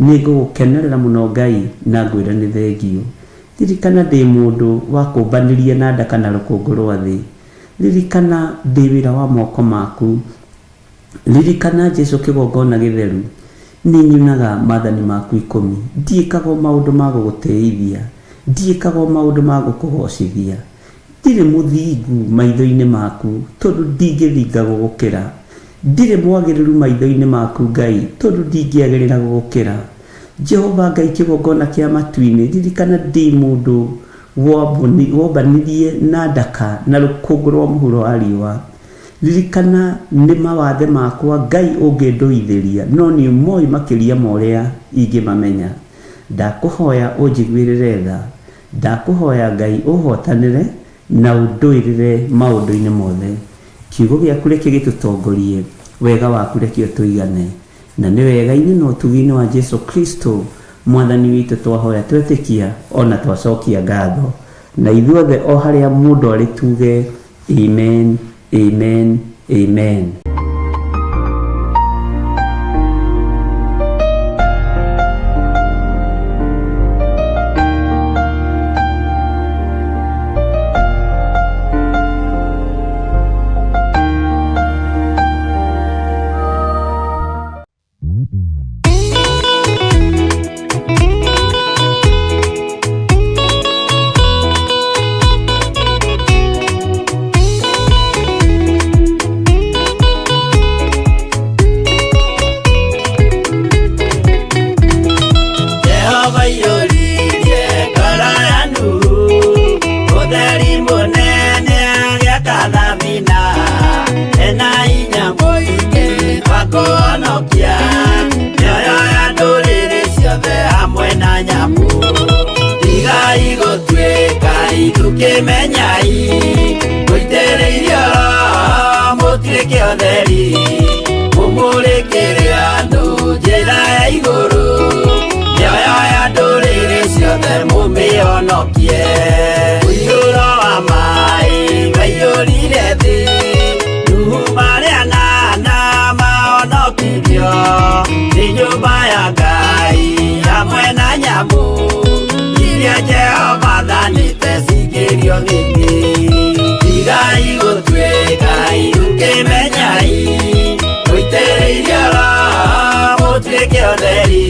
nĩ ngũgũkenerera mũno Ngai na ngwĩre nĩ thengiũ. Ririkana ndĩ mũndũ wa kũmbanĩria na ndaka na rũkũngũ rwa thĩ. Ririkana ndĩ wĩra wa moko maku. Ririkana Jesu kĩgongona gĩtheru, nĩ nyunaga maathani maku 10. Ndiĩkaga o maũndũ ma gũgũtĩithia, ndiĩkaga o maũndũ ma gũkũgocithia. Ndirĩ mũthingu maitho-inĩ maku, tondũ ndingĩthinga gũgũkĩra. Ndirĩ mwagĩrĩru maitho-inĩ maku Ngai, tondũ ndingĩagĩrĩra gũgũkĩra. Jehova Ngai kĩgongona kĩa matu-inĩ, ririkana ndĩ mũndũ wombanirie na ndaka na rũkũngũ rwa mũhuro wa riũa. Ririkana nĩ mawathe makwa Ngai ũngĩndũithĩria, no nĩ ũmoĩ makĩria ma ũrĩa ingĩmamenya. Ndakũhoya ũnjiguĩrĩre tha, ndakũhoya Ngai ũhotanĩre na ũndũĩrĩre maũndũ-inĩ mothe. Kiugo gĩaku reke gĩtũtongorie, wega waku reke ũtũigane, na nĩ wega-inĩ na ũtugi-inĩ wa Jesu Kristo mwathani witũ twahoya twetĩkia ona twacokia ngatho. Na ithuothe o harĩa mũndũ arĩ tuge amen, amen, amen. Kĩmenyai mũitĩrĩirio Roho mũtuĩke ũtheri mũmũrĩkĩre andũ njĩra ya igũrũ mĩoyo ya ndũrĩrĩ ciothe mũmĩhonokie ũiyũro wa maĩ waiyũrire thĩ Nuhu marĩ anana mahonokirio nĩ nyũmba ya Ngai hamwe na nyamũ iria Jehova athanĩte cingĩrio thĩinĩ tigai gũtuĩka irukĩmenyai mũitĩrĩirio Roho mũtuĩke ũtheri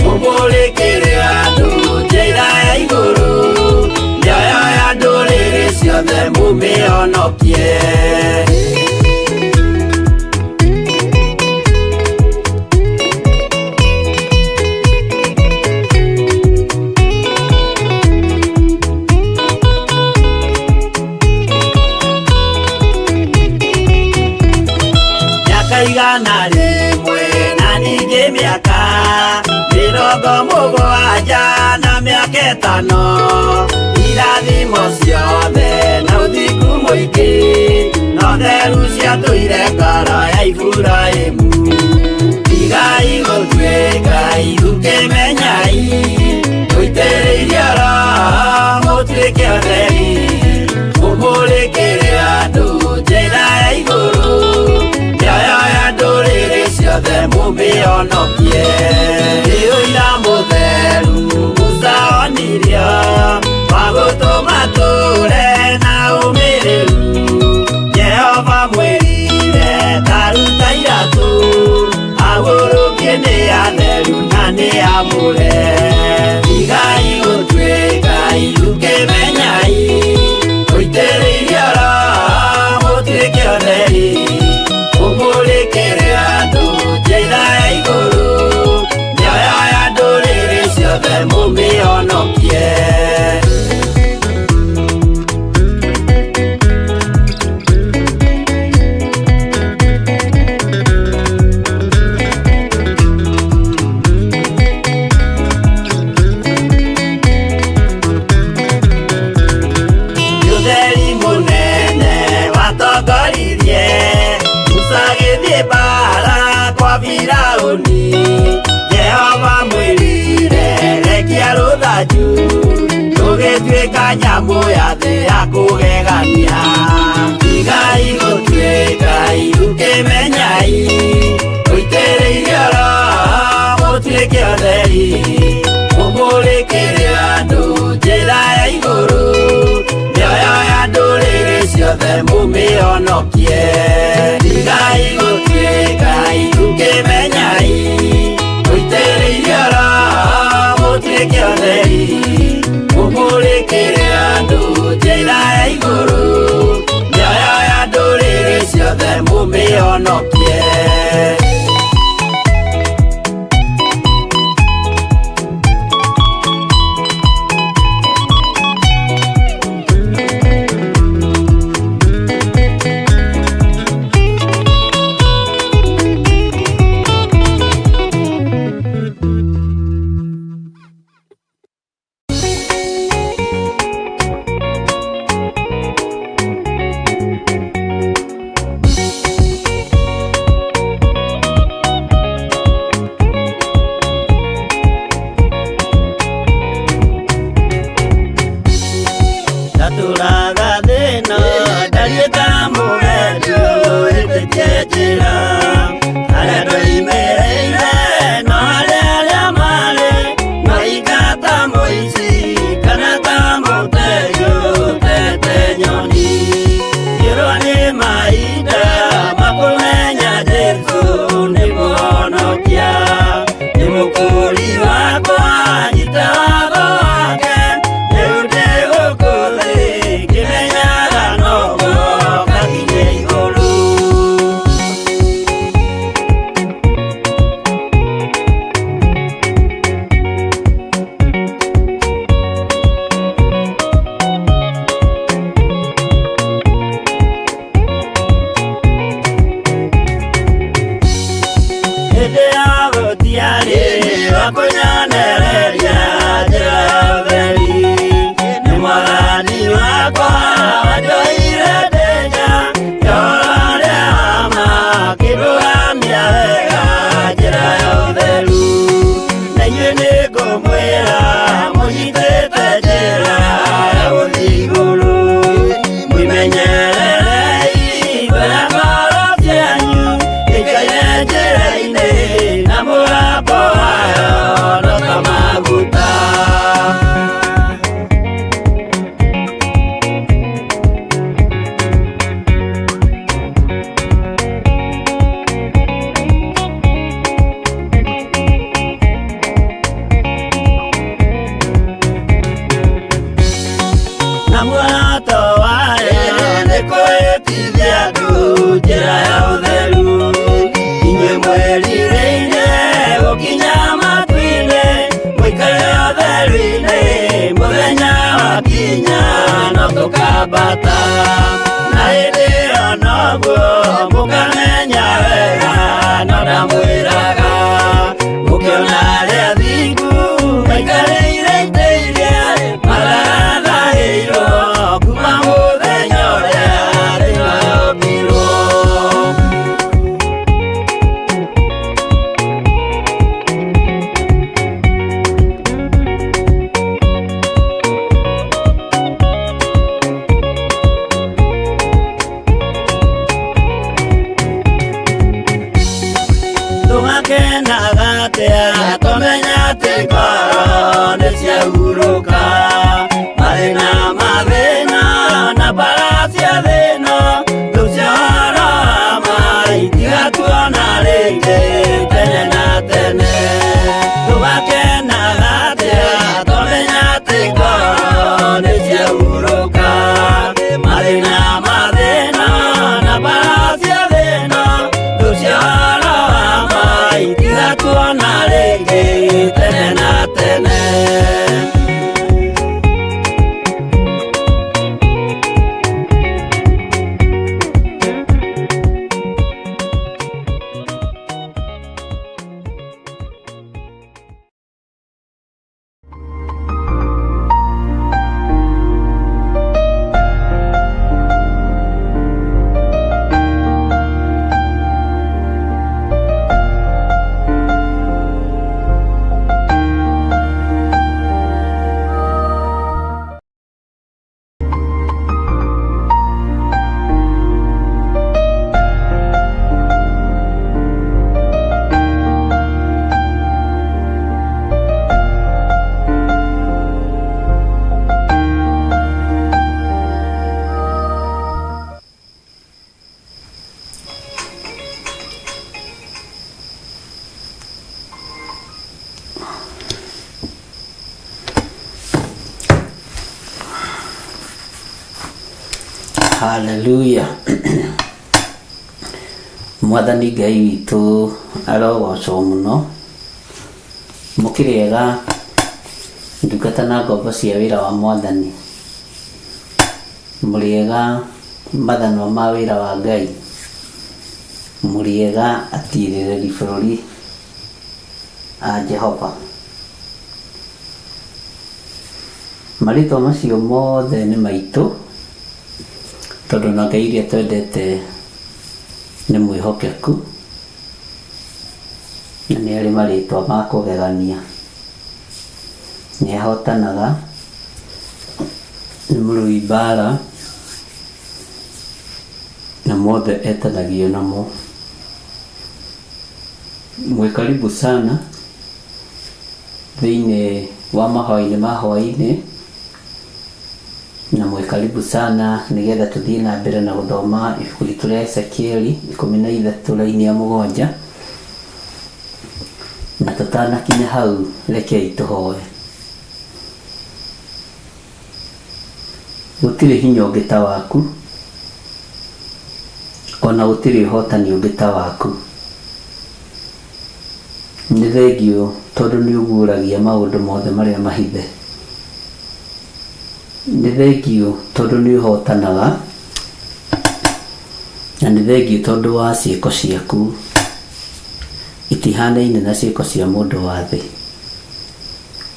mũmũrĩkĩre andũ njĩra ya igũrũ mĩoyo ya ndũrĩrĩ ciothe mũmĩhonokie. Mĩaka 100 na ningĩ mĩaka 70 na mĩaka 5 irathimo ciothe na ũthingu mũingĩ no theru ciatũire ngoro ya Iburahĩmu. Tigai gũtuĩka irukĩmenyai mũitĩrĩirio Roho mũtuĩke ũtheri mũmũrĩkĩre andũ njĩra ya igũrũ mĩoyo ya ndũrĩrĩ ciothe mũmĩhonokie. Nĩ ũira mũtheru Musa onirio wa gũtũma tũre na ũmĩrĩru Jehova mwĩrire ta ruta iratũ agũrũkie nĩ atheru na nĩ amũre. Tigai gũtuĩka irukĩmenyai mũitĩrĩirio Roho mũtuĩke ũtheri mũmũrĩkĩre andũ njĩra ya igũrũ mĩoyo ya ndũrĩrĩ ciothe mũmĩhonokie. Ũtheri mũnene watongoririe Musa agĩthiĩ mbaara kwa Firaũni Jehova mwĩrire rekia rũthanju rũgĩtuĩka nyamũ ya thĩ ya kũgegania. Tigai gũtuĩka irukĩmenyai mũitĩrĩirio Roho mũtuĩke ũtheri mũmũrĩkĩre andũ njĩra ya igũrũ mĩoyo ya ndũrĩrĩ ciothe mũmĩhonokie. Tigai gũtuĩka irukĩmenyai mũitĩrĩirio Roho mũtuĩke ũtheri mũmũrĩkĩre andũ njĩra ya igũrũ mĩoyo ya ndũrĩrĩ ciothe mũmĩhonokie. Muoroto wayo nĩ kwĩtithia andũ njĩra ya ũtheru. Inyuĩ mwĩrirĩire gũkinya matu-inĩ, mũikare ũtheru-inĩ, mũthenya wakinya no tũkambata. Na hĩndĩ ĩyo noguo mũkamenya wega, no ndamwĩraga mũkĩona arĩa athingu maikarĩire itĩ iria matarathahĩirwo kuma mũthenya ũrĩa thĩ yombirwo. Tũgakenaga atĩa tũmenya atĩ ngoro nĩ ciahurũka, mathĩna mathĩna na mbara cia thĩna, rĩu cia ũhoro wa ma itigatuona rĩngĩ tene na tene. Tũgakenaga atĩa tũmenya atĩ ngoro nĩ ciahurũka, mathĩna mathĩna na mbara cia thĩna, rĩu cia ũhoro wa ma itigatuona rĩngĩ tene na tene. Haleluya. Mwathani Ngai witũ arogocwo mũno. Mũkĩrĩega ndungata na ngombo cia wĩra wa Mwathani. Mũrĩega mathanwa ma wĩra wa Ngai. Mũrĩega atirĩrĩri bũrũri a Jehova. Marĩtwa macio mothe nĩ maitũ, tondũ na Ngai iria twendete nĩ mwĩhokeku na nĩ arĩ marĩtwa ma kũgegania. Nĩ ahotanaga, nĩ mũrũi mbara, na mothe etanagio namo. Mwĩ karibu sana thĩinĩ wa mahoya-inĩ ma hwaĩ-inĩ, na mwĩ karibu sana nĩgetha tũthiĩ na mbere na gũthoma ibuku ritũ rĩa Ezekieli 13 raini ya 7. Na tũtanakinya hau, rekei tũhoe. Gũtirĩ hinya ũngĩ ta waku, ona gũtirĩ ũhotani ũngĩ ta waku. Nĩ thengiũ tondũ nĩ ũguũragia maũndũ mothe marĩa mahithe. Nĩ thengiũ tondũ nĩ ũhotanaga, na nĩ thengiũ tondũ wa ciĩko ciaku itihanaine na ciĩko cia mũndũ wa thĩ.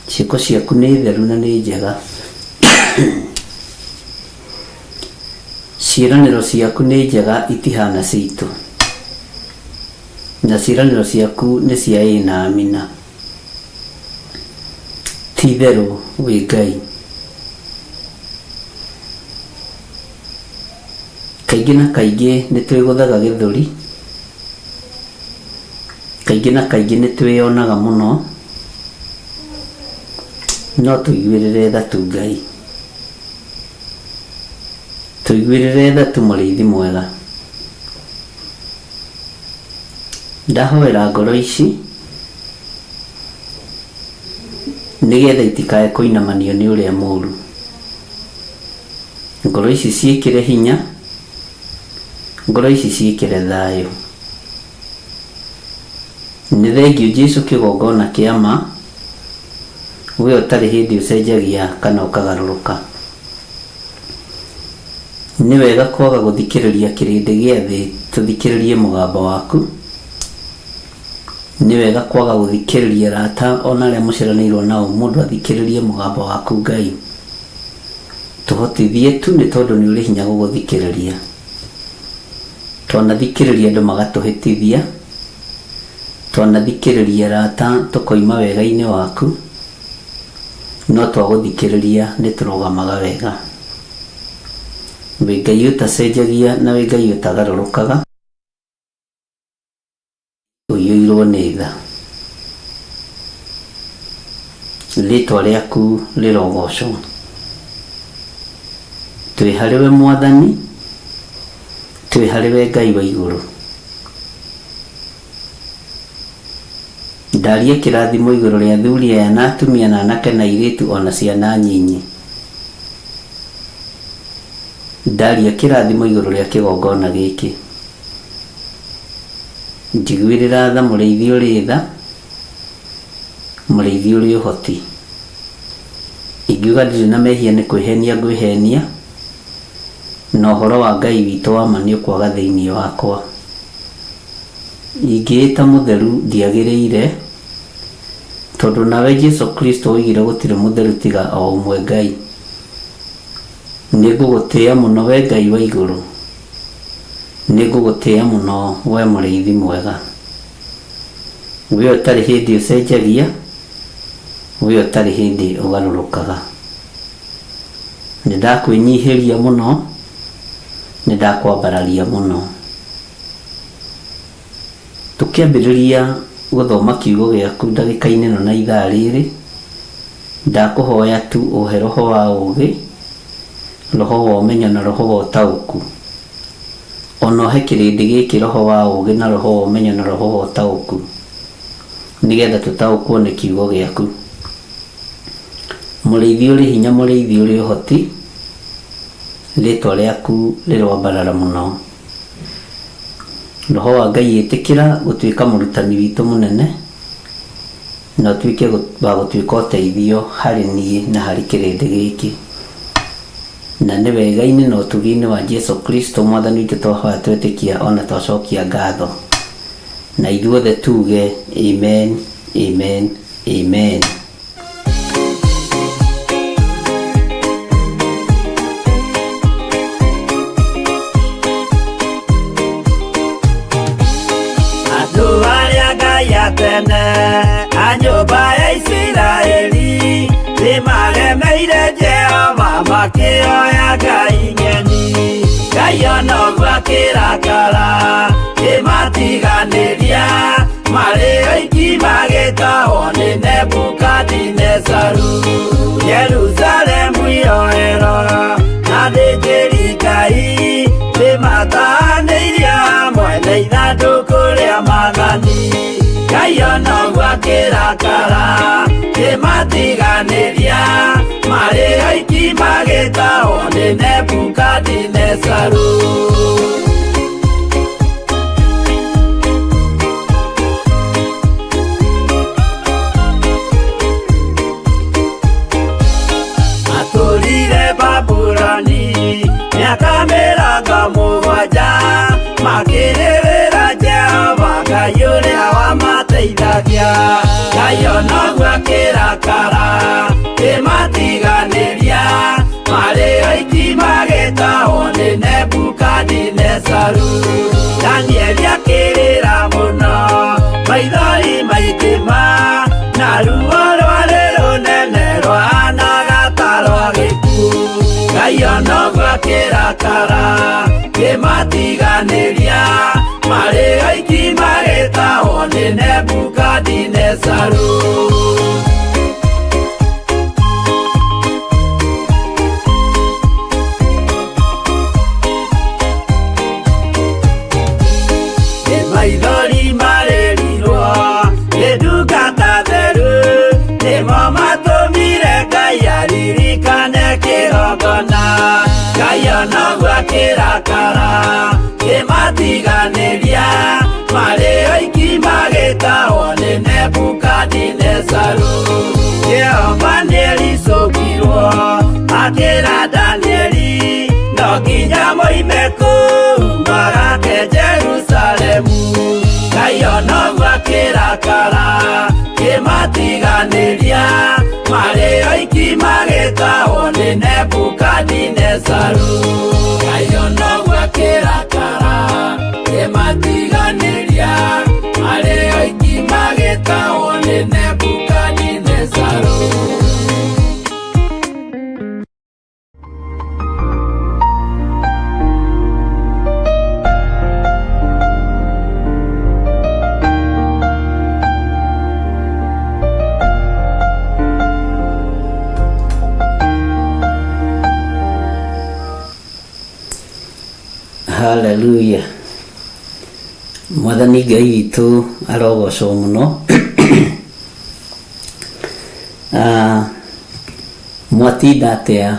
Ciĩko ciaku nĩ theru na nĩ njega. Ciĩranĩro ciaku nĩ njega itihana citũ, na ciĩranĩro ciaku nĩ cia ĩĩ na amina. Ti itherũ wĩ Ngai. Kaingĩ na kaingĩ nĩ twĩgũthaga gĩthũri, kaingĩ na kaingĩ nĩ twĩyonaga mũno, no tũiguĩrĩre tha tu Ngai. Tũiguĩrĩre tha tu mũrĩithi mwega. Ndahoera ngoro ici nĩgetha itikae kũinamanio nĩ ũrĩa mũũru. Ngoro ici ciĩkĩre hinya, ngoro ici ciĩkĩre thayũ. Nĩ thengiũ Jesu kĩgongona kĩa ma, we ũtarĩ hĩndĩ ũcenjagia kana ũkagarũrũka. Nĩ wega kwaga gũthikĩrĩria kĩrĩndĩ gĩa thĩ, tũthikĩrĩrie mũgambo waku. Nĩ wega kwaga gũthikĩrĩria arata ona arĩa mũciaranĩirwo nao, mũndũ athikĩrĩrie mũgambo waku Ngai. Tũhotithie tu nĩ tondũ nĩ ũrĩ hinya gũgũthikĩrĩria. Twanathikĩrĩria andũ magatũhĩtithia, twanathikĩrĩria arata tũkoima wega-inĩ waku, no twagũthikĩrĩria nĩ tũrũgamaga wega. Wĩ Ngai ũtacenjagia na wĩ Ngai ũtagarũrũkaga, ũiyũirwo nĩ tha. Rĩtwa rĩaku rĩrogocwo. Twĩ harĩwe Mwathani, twĩ harĩwe Ngai wa igũrũ. Ndaria kĩrathimo igũrũ rĩa athuri aya na atumia na anake na airĩtu ona ciana nyinyi. Ndaria kĩrathimo igũrũ rĩa kĩgongona gĩkĩ. Njiguĩrĩra tha mũrĩithi ũrĩ tha, mũrĩithi ũrĩ ũhoti. Ingiuga ndirĩ na mehia nĩ kwĩhenia ngwĩhenia, na ũhoro wa Ngai witũ wa ma nĩ ũkwaga thĩinĩ wakwa. Ingĩĩta mũtheru ndiagĩrĩire, tondũ nawe Jesu Kristo woigire gũtirĩ mũtheru tiga o ũmwe Ngai. Nĩ ngũgũtĩĩa mũno we Ngai wa igũrũ, nĩ ngũgũtĩĩa mũno we mũrĩithi mwega. We ũtarĩ hĩndĩ ũcenjagia, we ũtarĩ hĩndĩ ũgarũrũkaga. Nĩ ndakwĩnyihĩria mũno, nĩ ndakwambararia mũno. Tũkĩambĩrĩria gũthoma kiugo gĩaku ndagĩka-inĩ ĩno na ithaa rĩrĩ, ndakũhoya tu ũhe roho wa ũũgĩ, roho wa ũmenyo na roho wa ũtaũku. Ona ũhe kĩrĩndĩ gĩkĩ roho wa ũũgĩ na roho wa ũmenyo na roho wa ũtaũku, nĩgetha tũtaũkwo nĩ kiugo gĩaku. Mũrĩithi ũrĩ hinya, mũrĩithi ũrĩ ũhoti, rĩtwa rĩaku rĩroambarara mũno. Roho wa Ngai ĩtĩkĩra gũtuĩka mũrutani witũ mũnene, na ũtuĩke wa gũtuĩka ũteithio harĩ niĩ na harĩ kĩrĩndĩ gĩkĩ. Na nĩ wega-inĩ na ũtugi-inĩ wa Jesu Kristo Mwathani witũ twahoya twetĩkia ona twacokia ngatho. Na ithuothe tuge amen, amen, amen. Andũ arĩa Ngai a tene a nyũmba ya Isiraeli nĩmaremeire Jehova makĩoya ngai ng'eni. Ngai ona ũguo akĩrakara kĩmatiganĩria marĩ oiki magĩtahwo nĩ Nebukadinezaru. Jerusalemu iroero na athĩnjĩri Ngai nĩmatahanĩirie hamwe na ithandũkũ rĩa maathani. Ngai ona ũguo akĩrakara kĩmatiganĩria marĩ oiki magĩtahwo nĩ Nebukadinezaru. Matũrire Babuloni mĩaka mĩrongo mũgwanja makĩrĩrĩra Jehova Ngai ũrĩa wamateithagia. Ngai ona ũguo akĩrakara kĩmatiganĩria marĩ oiki magĩtahwo nĩ Nebukadinezaru. Danieli akĩrĩra mũno maithori maingĩ ma na ruo rwarĩ rũnene rwahanaga ta rwa gĩkuũ. Ngai ona ũguo akĩrakara kĩmatiganĩria marĩ oiki magĩtahwo nĩ Nebukadinezaru. Nĩ maithori marĩrirwo nĩ ndungata theru nĩmo matũmire Ngai aririkane kĩgongona. Ngai onoguo akĩrakara kĩmatiganĩria marĩ oiki magĩtahwo nĩ Nebukadinezaru. Jehova nĩericũkirwo akĩra Danieli no nginya moime kũu magake Jerusalemu. Ngai onoguo akĩrakara kĩmatiganĩria marĩ oiki magĩtahwo nĩ Nebukadinezaru. Ngai onoguo akĩrakara kĩmatiganĩria marĩ oiki magĩtahwo nĩ Nebukadinezaru. Haleluya. Mwathani Ngai witũ arogocwo mũno. Ah, mwatinda atĩa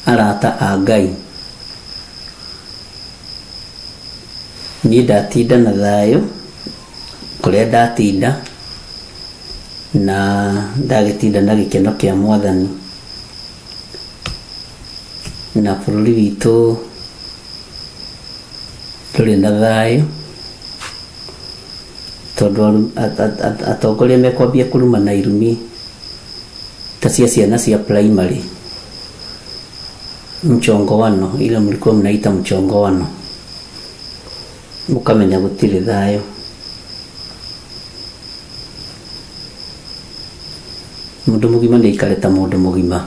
arata a Ngai? Niĩ ndatinda na thayũ kũrĩa ndatinda na ndagĩtinda na gĩkeno kĩa Mwathani na bũrũri witũ ndũrĩ na thayũ tondũ atongoria mekwambia kũrumana irumi ta cia ciana cia primary mchongowano ile mlikuwa mnaita mchongowano mukamenya gũtirĩ thayũ. Mũndũ mũgima nĩ aikare ta mũndũ mũgima.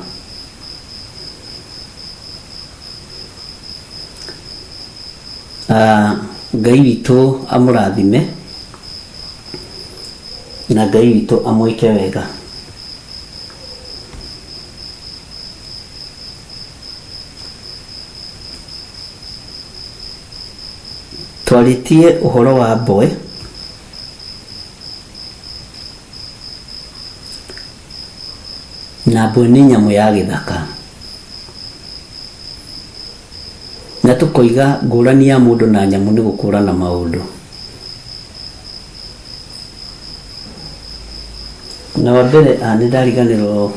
Ah, Ngai witũ amũrathime na Ngai witũ amwĩke wega. Twarĩtie ũhoro wa mboe na mbwe nĩ nyamũ ya gĩthaka na tũkoiga ngũrani ya mũndũ na nyamũ nĩ gũkũrana maũndũ. Na wa mbere nĩ ndariganĩrwo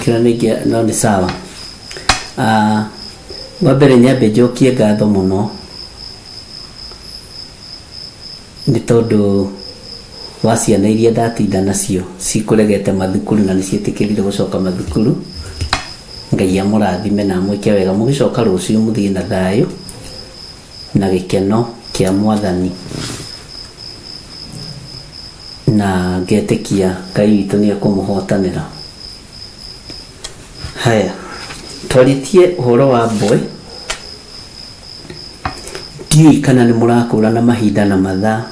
kĩrĩa nĩ no nĩ sawa. Wa mbere nyambe njokie ngatho mũno nĩ tondũ wa ciana iria ndatinda nacio cikũregete mathukuru na nĩciĩtĩkĩrire gũcoka mathukuru. Ngai amũrathime na amwĩke wega. Mũgĩcoka rũciũ mũthiĩ na thayũ na gĩkeno kĩa Mwathani na ngetĩkia Ngai witũ nĩ ekũmũhotanĩra. Haya, twarĩtie ũhoro wa mbwe ndiũĩ kana nĩ mũrakũrana mahinda na mathaa.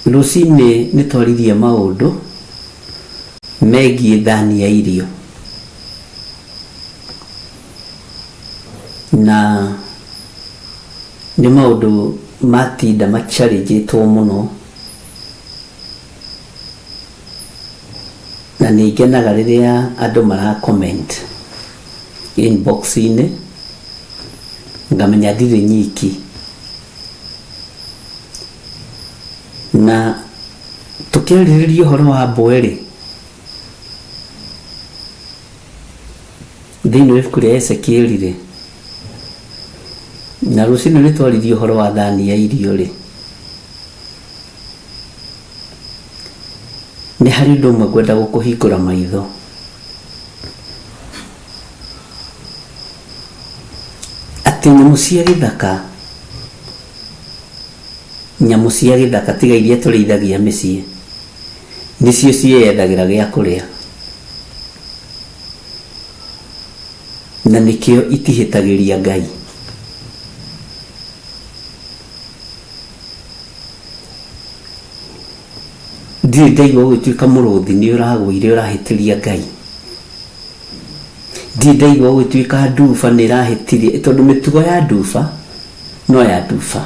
Rũcinĩ nĩ twaririe maũndũ megiĩ thani ya irio na nĩ maũndũ matinda macarĩnjĩtwo mũno na nĩ ngenaga rĩrĩa andũ mara comment inbox-inĩ ngamenya ndirĩ nyiki na tũkĩarĩrĩria ũhoro wa mbwe rĩ thĩinĩ wa ibuku rĩa Ezekieli rĩ na rũcinĩ nĩ twaririe ũhoro wa thani ya irio rĩ nĩ harĩ ũndũ ũmwe ngwenda gũkũhingũra maitho. Atĩ nyamũ cia gĩthaka nyamũ cia gĩthaka tiga iria tũrĩithagia mĩciĩ nĩcio ciĩyethagĩra gĩa kũrĩa na nĩkĩo itihĩtagĩria Ngai. Ndirĩ ndaigua gũgĩtuĩka mũrũthi nĩ ũragũire ũrahĩtĩria Ngai. Ndirĩ ndaigua gũgĩtuĩka nduba nĩ ĩrahĩtirie tondũ mĩtugo ya nduba no ya nduba.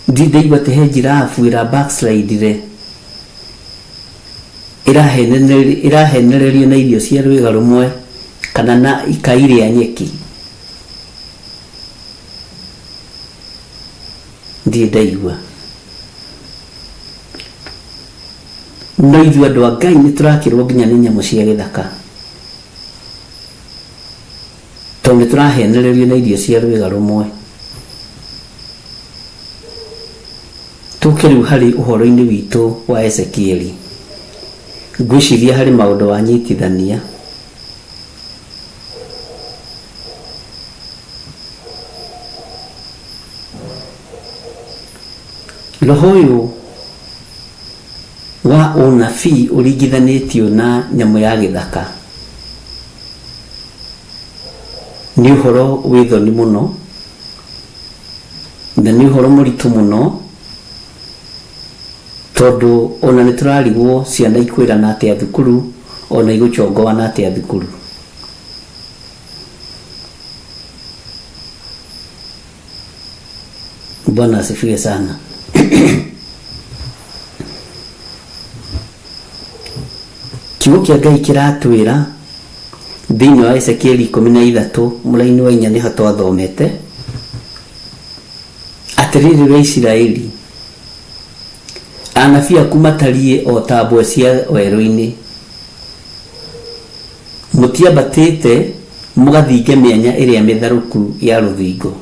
Ndirĩ ndaigua atĩ he njirabu ĩra backslide-ire. Ĩrahenererio na irio cia rwĩga rũmwe kana na ikai rĩa nyeki. Ndirĩ ndaigua. No ithuĩ andũ a Ngai nĩ tũrakĩrwo nginya nĩ nyamũ cia gĩthaka, tondũ nĩ tũrahenererio na irio cia rwĩga rũmwe. Tũke rĩu harĩ ũhoro-inĩ witũ wa Ezekieli. Ngwĩciria harĩ maũndũ wanyitithania. Roho ũyũ wa ũnabii ũringithanĩtio na nyamũ ya gĩthaka nĩ ũhoro wĩ thoni mũno na nĩ ũhoro mũritũ mũno, tondũ ona nĩ tũrarigwo ciana ikwĩrana atĩa thukuru, ona igũchongoana atĩa thukuru. Bwana asifiwe sana. Kiugo kĩa Ngai kĩratwĩra thĩinĩ wa Ezekieli 13 mũraini wa 4, nĩho twathomete atĩrĩrĩ, we Isiraeli, anabii aku matariĩ o ta mbwe cia werũ-inĩ, mũtiambatĩte mũgathinge mĩanya ĩrĩa mĩtharũku ya rũthingo.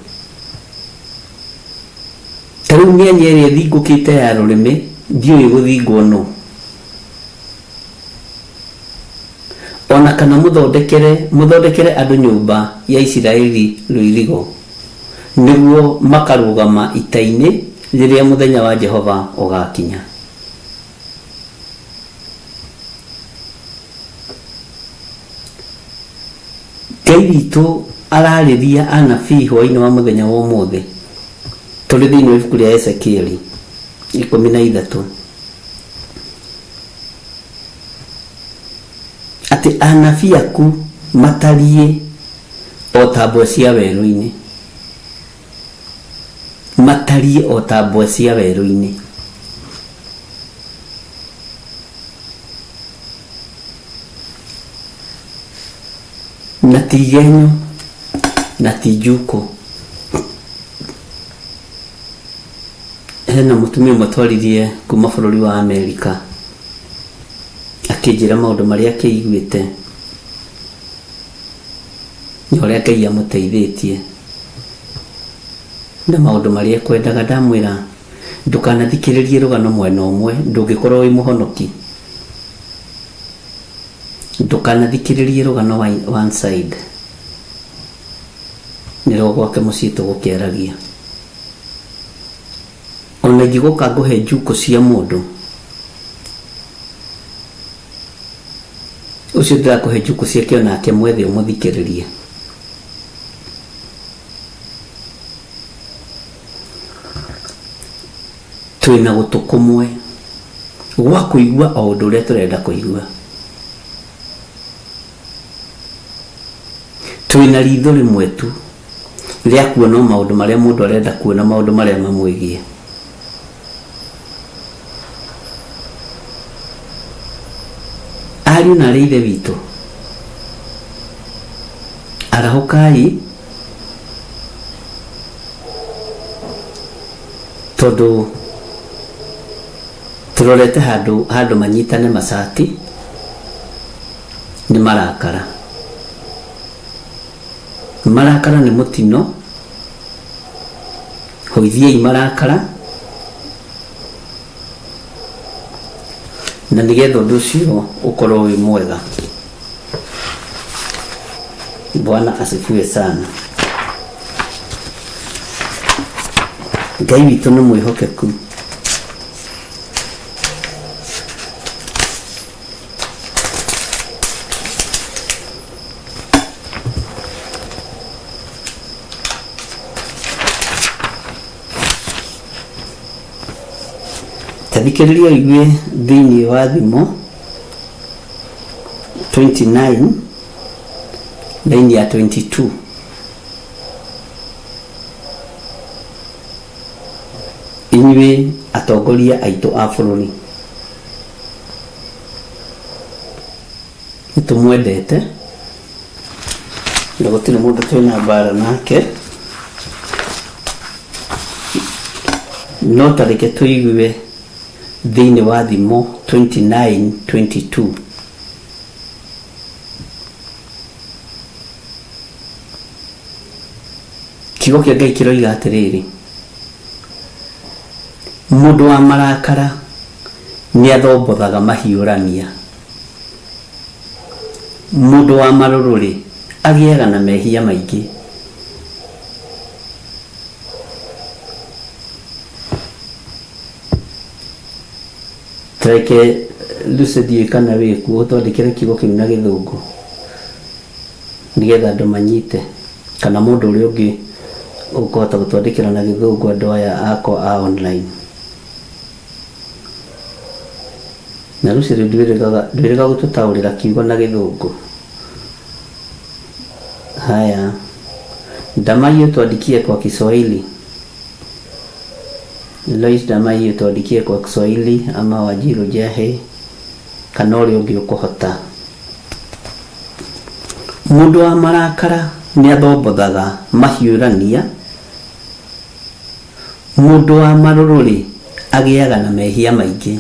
Ta rĩu mĩanya ĩrĩa ĩthingũkĩte ya rũrĩmĩ ndiũĩ gũthingwo nũ, ona kana mũthondekere andũ nyũmba ya Isiraeli rũirigo, nĩguo makarũgama ita-inĩ rĩrĩa mũthenya wa Jehova ũgakinya. Ngai witũ ararĩria anabii hwaĩ-inĩ wa mũthenya wa ũmũthĩ, tũrĩ thĩinĩ wa ibuku rĩa Ezekieli 13, atĩ anabii aku matariĩ o ta mbwe cia werũ-inĩ, matariĩ o ta mbwe cia werũ-inĩ. Na ti igenyo na ti njukũ. Hena mũtumia ũmwe twaririe kuma bũrũri wa Amerika, akĩnjĩra maũndũ marĩa akĩiguĩte na ũrĩa Ngai amũteithĩtie na maũndũ marĩa ekwendaga. Ndamwĩra ndũkanathikĩrĩrie rũgano mwena ũmwe, ndũngĩkorwo wĩ mũhonoki. Ndũkanathikĩrĩrie rũgano one side, nĩrwo gwake mũciĩ tũgũkĩaragia. Ona ingĩgũka ngũhe njukũ cia mũndũ ũcio ndĩrakũhe njukũ ciake, onake mwethe ũmũthikĩrĩrie. Twĩna gũtũ kũmwe gwa kũigua o ũndũ ũrĩa tũrenda kũigua, twĩna ritho rĩmwe tu rĩa kuona o maũndũ marĩa mũndũ arenda kuona, maũndũ marĩa mamwĩgiĩ. Ariũ na arĩ ithe witũ, arahũkai, tondũ tũrorete handũ handũ manyitane macati nĩ marakara. Marakara nĩ mũtino, hũithiai marakara na nĩgetha ũndũ ũcio ũkorwo wĩ mwega. Bwana asifiwe sana. Ngai witũ nĩ mwĩhokeku. Tathikĩrĩria ũigue thĩinĩ wa Thimo 29 line ya 22. Inyuĩ atongoria aitũ a bũrũri, Nĩ tũmwendete na gũtirĩ mũndũ twĩna mbara nake, no ta reke tũigue thĩinĩ wa Thimo 29:22. Kiugo kĩa Ngai kĩroiga atĩrĩrĩ, mũndũ wa marakara nĩ athombothaga mahiũrania, mũndũ wa marũrũ-rĩ agĩaga na mehia maingĩ. Tareke Lucy ndiũĩ kana wĩkuo ũtwandĩkĩre kiugo kĩu na Gĩthũngũ nĩgetha andũ manyite, kana mũndũ ũrĩa ũngĩ ũkũhota gũtwandĩkĩra na Gĩthũngũ andũ aya akwa a online. Na Lucy rĩu ndwĩrĩga gũtũtaũrĩra kiugo na Gĩthũngũ. Haya, Ndamai utuandikie kwa Kiswahili. Lois Ndamai utuandikie kwa Kiswahili ama Wanjiru Njahi kana ũrĩa ũngĩ ũkũhota. Mũndũ wa marakara nĩ athombothaga mahiũrania, mũndũ wa marũrũ-rĩ agĩaga na mehia maingĩ.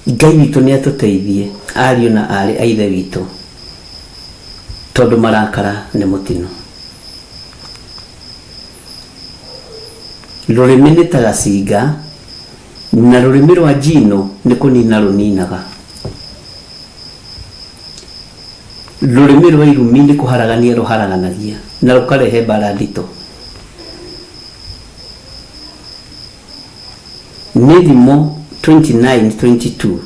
Ngai witũ nĩ atũteithie ariũ na aarĩ a Ithe witũ, tondũ marakara nĩ mũtino. Rũrĩmĩ nĩ ta gacinga, na rũrĩmĩ rwa njino nĩ kũnina rũninaga. Rũrĩmĩ rwa irumi nĩ kũharagania rũharaganagia, na rũkarehe mbara nditũ. Nĩ Thimo 29:22.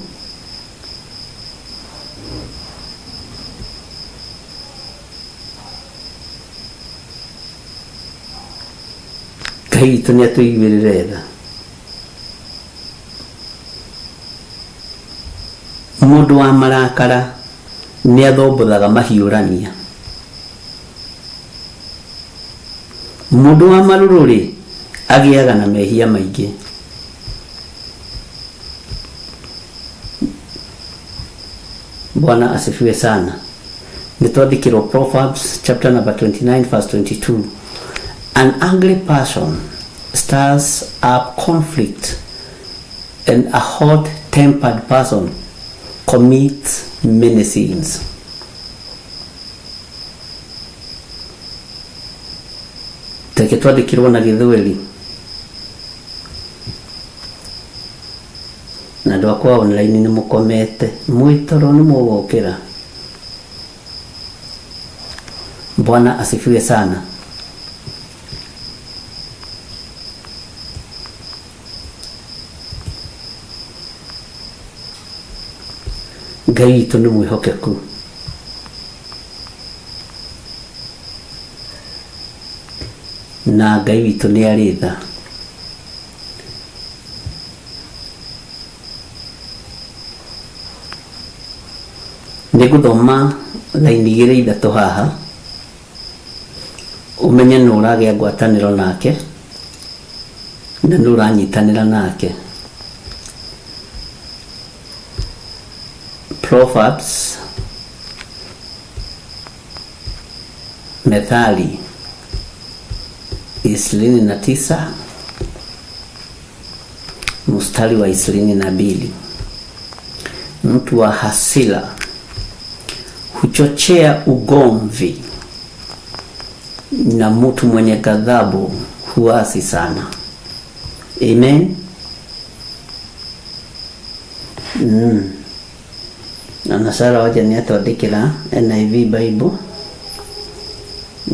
Ngai witũ nĩ atũiguĩrĩre tha. Mũndũ wa marakara nĩ athombothaga mahiũrania. Mũndũ wa marũrũ-rĩ agĩaga na mehia maingĩ. Bwana asifiwe sana. Nĩ twandĩkĩrwo Proverbs chapter number 29 verse 22. An angry person stirs up conflict, and a hot-tempered person commits many sins. Reke twandĩkĩrwo na Gĩthweri. Na andũ akwa online nĩ mũkomete, mwĩ toro nĩ mũgũkĩra. Bwana asifiwe sana. Ngai witũ nĩ mwĩhokeku. Na Ngai witũ nĩ arĩ tha. Nĩ ngũthoma raini igĩrĩ ithatũ haha, ũmenye nũ ũragĩa ngwatanĩro nake na nũ ũranyitanĩra nake. Proverbs, Methali 29 mstari wa 22. Mtu wa hasira huchochea ugomvi, na mtu mwenye ghadhabu huasi sana. Amen. Na Sarah waja nĩ atwandĩkĩra NIV Bible.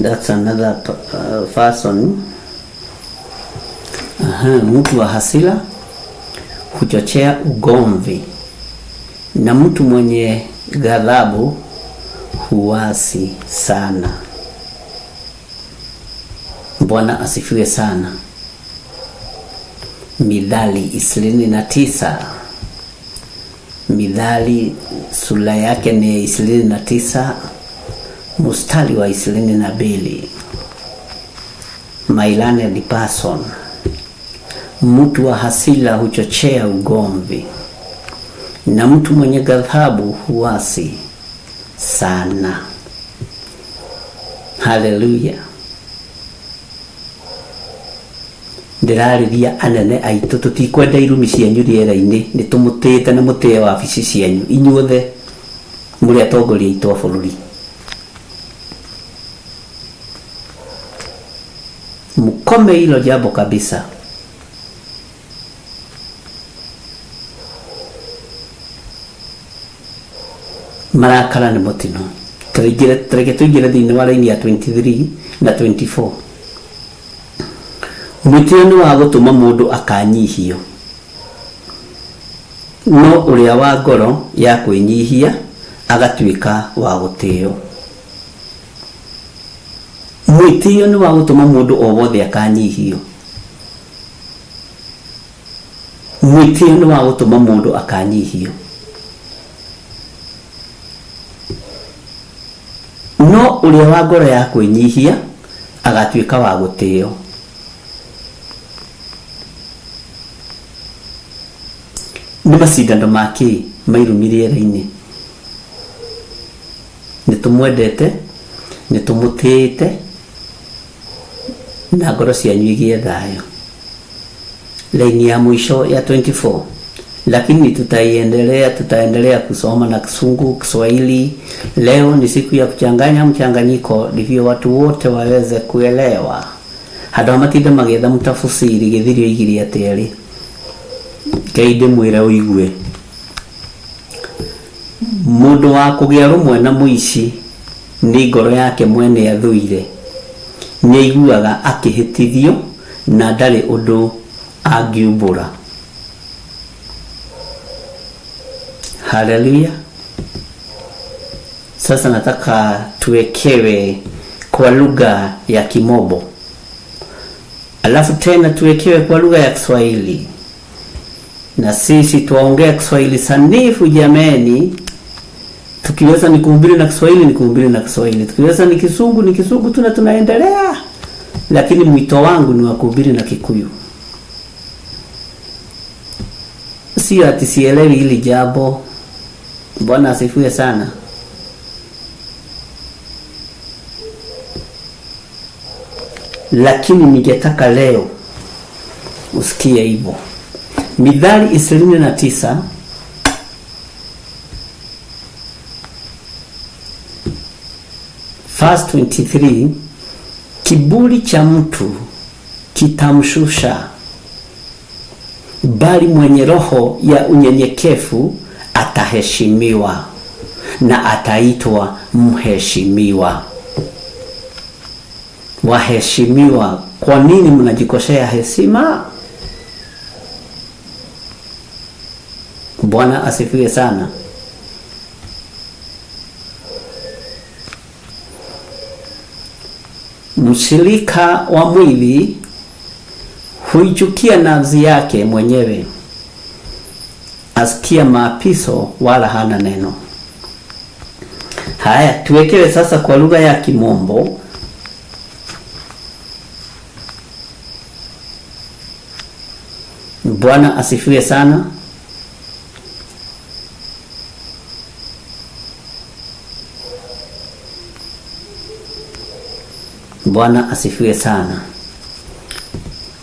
That's another person. Aha, mtu wa hasira huchochea ugomvi, na mtu mwenye ghadhabu huasi sana. Bwana asifiwe sana. Mithali 29. Mithali sura yake ni 29 mstari wa 22. My learned person. Mtu wa hasira huchochea ugomvi, na mtu mwenye ghadhabu huasi sana. Haleluya. Ndĩrarĩria anene aitũ, tũtikwenda irumi cianyu rĩera-inĩ, nĩ tũmũtĩĩte na mũtĩe wabici cianyu inyuothe mũrĩ atongoria aitũ a bũrũri. Mkome hilo jambo kabisa. Marakara nĩ mũtino. Tareke tũingĩre thĩinĩ wa raini ya 23 na 24. Mwĩtĩo nĩ wa gũtũma mũndũ akanyihio, no ũrĩa wa ngoro ya kwĩnyihia agatuĩka wa gũtĩo. Mwĩtĩo nĩ wa gũtũma mũndũ o wothe akanyihio. Mwĩtĩo nĩ wa gũtũma mũndũ akanyihio, no ũrĩa wa ngoro ya kwĩnyihia agatuĩka wa gũtĩo. Nĩ macindano ma kĩ ma irumi rĩera-inĩ? Nĩ tũmwendete, nĩ tũmũtĩĩte, na ngoro cianyu igĩe thayũ. Laini ya mwisho ya 24, lakini tutaiendelea, tutaendelea kusoma na Kisungu, Kiswahili. Leo ni siku ya kuchanganya mchanganyiko, ndivyo watu wote waweze kuelewa. Handũ ha matinda magĩetha mũtafsiri gĩthiri oigire atĩrĩ, Ngai ndĩmwĩre ũigue. Mũndũ wa kũgĩa rũmwe na mũici nĩ ngoro yake mwene athũire, nĩaiguaga akĩhĩtithio na ndarĩ ũndũ angiumbũra. Haleluya. Sasa nataka tuwekewe kwa lugha ya Kimombo, alafu tena tuwekewe kwa lugha ya Kiswahili, na sisi tuwaongea Kiswahili sanifu jameni. Tukiweza ni kuhubiri na Kiswahili ni kuhubiri na Kiswahili, tukiweza ni Kisungu ni Kisungu, tuna tunaendelea, lakini mwito wangu ni wa kuhubiri na Kikuyu. Sio ati sielewi hili jambo. Bwana asifiwe sana. Lakini ningetaka leo usikie hivyo. Mithali 29 verse 23, kiburi cha mtu kitamshusha, bali mwenye roho ya unyenyekevu ataheshimiwa na ataitwa mheshimiwa. Waheshimiwa, kwa nini mnajikosea heshima? Bwana asifiwe sana. Mshirika wa mwili huichukia nafsi yake mwenyewe, asikia maapiso wala hana neno. Haya, tuwekewe sasa kwa lugha ya Kimombo. Bwana asifiwe sana. Bwana asifiwe sana.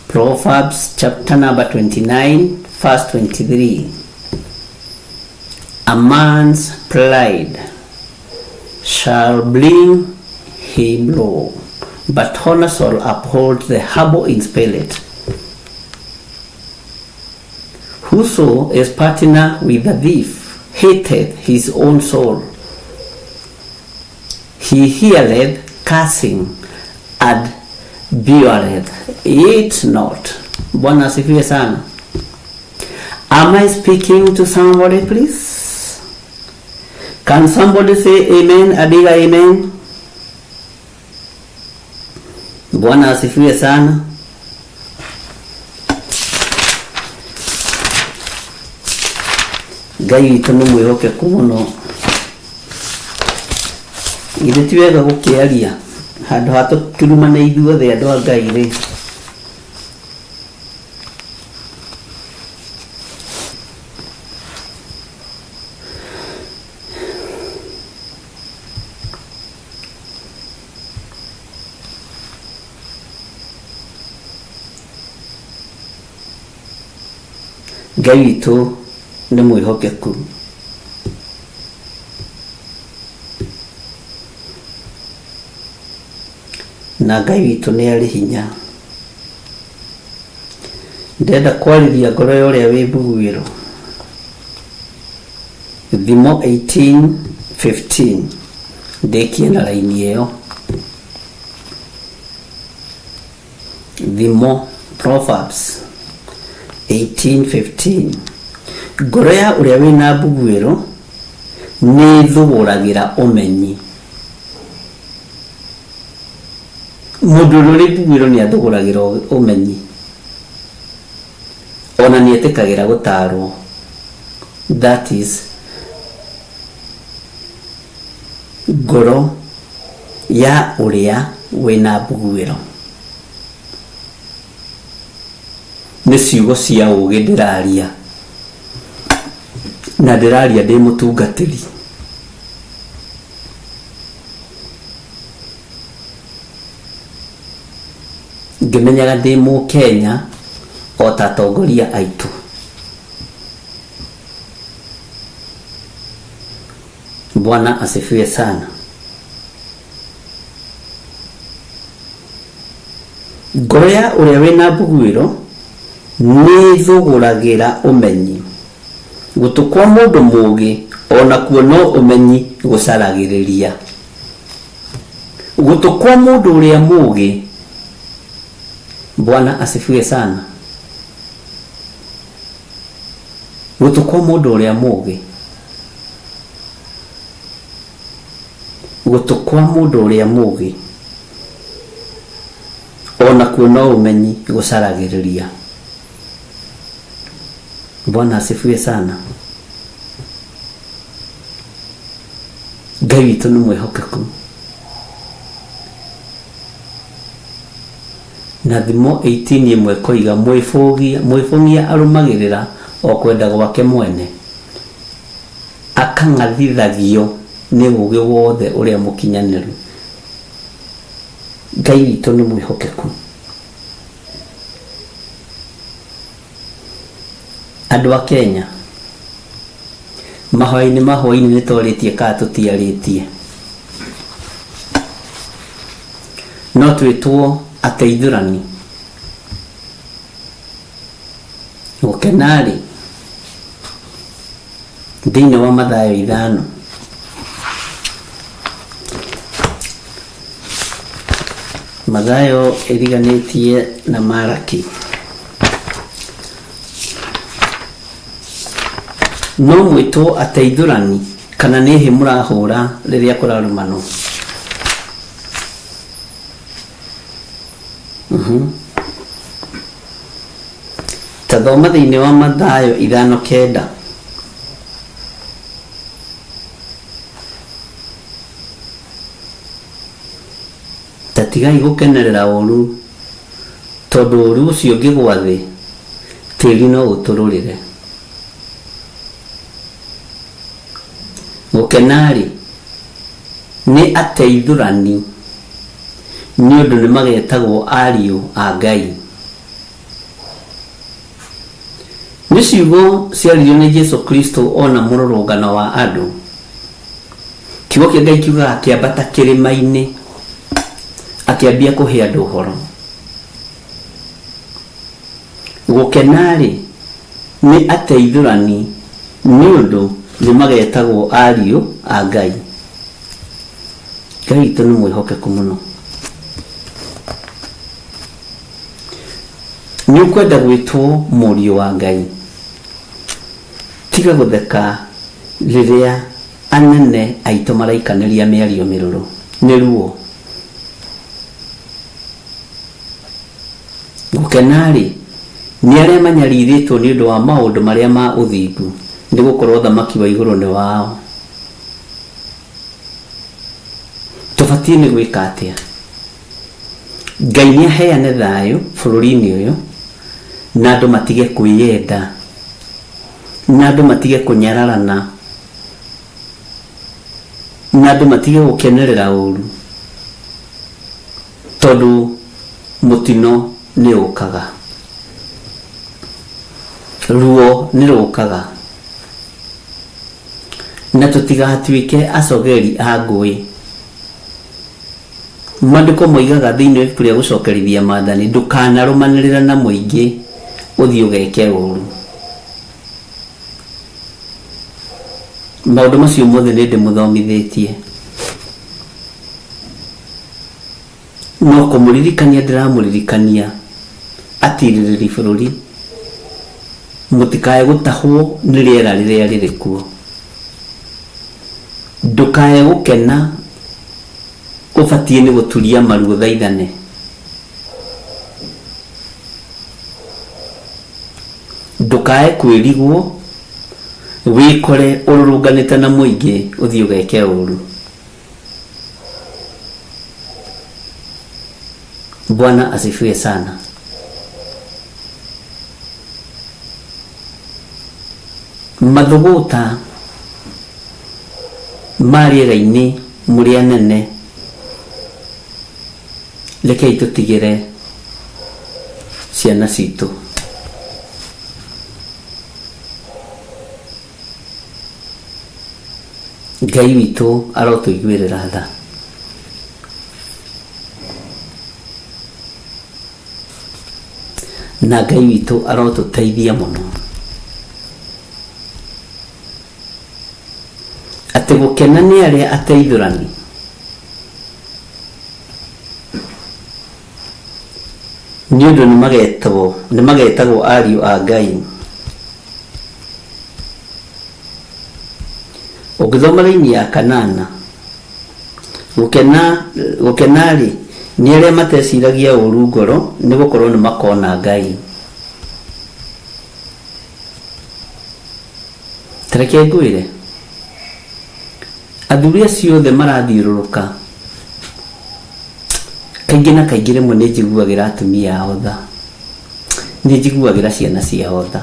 Proverbs chapter number 29 verse 23. A man's pride shall bring him low, but honor shall uphold the humble in spirit. Whoso is partner with a thief hateth his own soul. He heareth cursing and beareth it not. Bwana asifiwe sana. Am I speaking to somebody, please? Can somebody say amen? A bigger amen. Bwana asifiwe sana. Ngai witũ nĩ mwĩhokeku mũno. Githĩ ti wega gũkĩaria handũ ha tũkĩrumane ithuothe andũ a Ngai rĩ? Ngai witũ nĩ mwĩhokeku. Na Ngai witũ nĩ arĩ hinya. Ndĩrenda kwarĩria ngoro ya ũrĩa wĩ mbuguĩro. Thimo 18:15 ndĩkie na raini ĩyo. Thimo Proverbs 18:15 Ngoro ya ũrĩa wĩna mbuguĩro nĩ ĩthũgũragĩra ũmenyi. Mũndũ ũrĩa ũrĩ mbuguĩro nĩ athũgũragĩra ũmenyi. Ona nĩ etĩkagĩra gũtarwo. That is ngoro ya ũrĩa wĩna mbuguĩro. Nĩ ciugo cia ũgĩ ndĩraria na ndĩraria ndĩ mũtungatĩri. Ngĩmenyaga ndĩ mũkenya o ta atongoria aitũ. Bwana asifiwe sana. Ngoro ya ũrĩa wĩna mbuguĩro nĩ ĩthũgũragĩra ũmenyi. Gũtũ kwa mũndũ mũũgĩ o nakuo no ũmenyi gũcaragĩrĩria. Gũtũ kwa mũndũ ũrĩa mũũgĩ, Bwana asifiwe sana. Gũtũ kwa mũndũ ũrĩa mũũgĩ, gũtũ kwa mũndũ ũrĩa mũũgĩ o nakuo no ũmenyi gũcaragĩrĩria. Bwana asifiwe sana. Ngai witũ nĩ mwĩhokeku. Na Thimo 18 ĩmwe ĩkoiga mwĩbũgia arũmagĩrĩra o kwenda gwake mwene, akang'athithagio nĩ ũũgĩ wothe ũrĩa mũkinyanĩru. Ngai witũ nĩ mwĩhokeku. Andũ a Kenya, mahoya-inĩ ma hwaĩ-inĩ nĩ twarĩtie kana tũtiarĩtie? No twĩtwo ateithũrani? Gũkena-rĩ, thĩinĩ wa Mathayo ithano, Mathayo ĩriganĩtie na Maraki. No mwĩtwo ateithũrani kana nĩ hĩ mũrahũra rĩrĩa kũrarumanwo? Ta thoma thĩinĩ wa Mathayo 5:9. Ta tigai gũkenerera ũũru, tondũ ũũru ũcio ũngĩgwa thĩ, tĩri no ũtũrũrĩre. Gũkena-rĩ, nĩ ateithũrani, nĩ ũndũ nĩmagetagwo ariũ a Ngai. Nĩ ciugo ciaririo nĩ Jesu Kristo ona mũrũrũngano wa andũ. Kiugo kĩa Ngai kiugaga akĩambata kĩrĩma-inĩ akĩambia kũhe andũ ũhoro. Gũkena-rĩ, nĩ ateithũrani, nĩ ũndũ nĩmagetagwo ariũ a Ngai. Ngai witũ nĩ mwĩhokeku mũno. Nĩ ũkwenda gwĩtwo mũriũ wa Ngai? Tiga gũtheka rĩrĩa anene aitũ maraikanĩria mĩario mĩrũrũ. Nĩ ruo. Gũkena-rĩ, nĩ arĩa manyarirĩtwo nĩ ũndũ wa maũndũ marĩa ma ũthingu, nĩ gũkorũo ũthamaki wa igũrũ nĩ wao. Tũbatiĩ nĩ gwĩka atĩa? Ngai nĩ aheane thayũ bũrũri-inĩ ũyũ, na andũ matige kwĩyenda, na andũ matige kũnyararana, na andũ matige gũkenerera ũru, tondũ mũtino nĩ ũkaga. Ruo nĩ rũkaga na tũtigatuĩke acogeri a ngũĩ. Maandĩko moigaga thĩinĩ wa ibuku rĩa gũcokerithia maathani, ndũkanarũmanĩrĩra na mũingĩ ũthiĩ ũgeke ũru. Maũndũ macio mothe nĩ ndĩmũthomithĩtie, no kũmũririkania ndĩramũririkania atirĩrĩri bũrũri, mũtikae gũtahwo nĩ rĩera rĩrĩa rĩrĩ kuo. Ndũkae gũkena ũbatiĩ nĩ gũturia maru ũthaithane. Ndũkae kwĩrigwo wĩkore ũrũrũnganĩte na mũingĩ ũthiĩ ũgeke ũru. Bwana asifiwe sana. Mathũgũta ma rĩera-inĩ mũrĩ anene, rekei tũtigĩre ciana citũ. Ngai witũ arotũiguĩrĩra tha. Na Ngai witũ arotũteithia mũno. Atĩ gũkena nĩ arĩa ateithũrani. Nĩ ũndũ nĩ magetagwo ariũ a Ngai. Ũngĩthoma raini ya kanana, gũkena gũkena-rĩ nĩ arĩa mateciragia ũũru ngoro, nĩ gũkorwo nĩ makona Ngai. Ta reke ngwĩre, athuri acio othe marathiũrũrũka, kaingĩ na kaingĩ rĩmwe nĩ njiguagĩra atumia ao tha, nĩ njiguagĩra ciana ciao tha.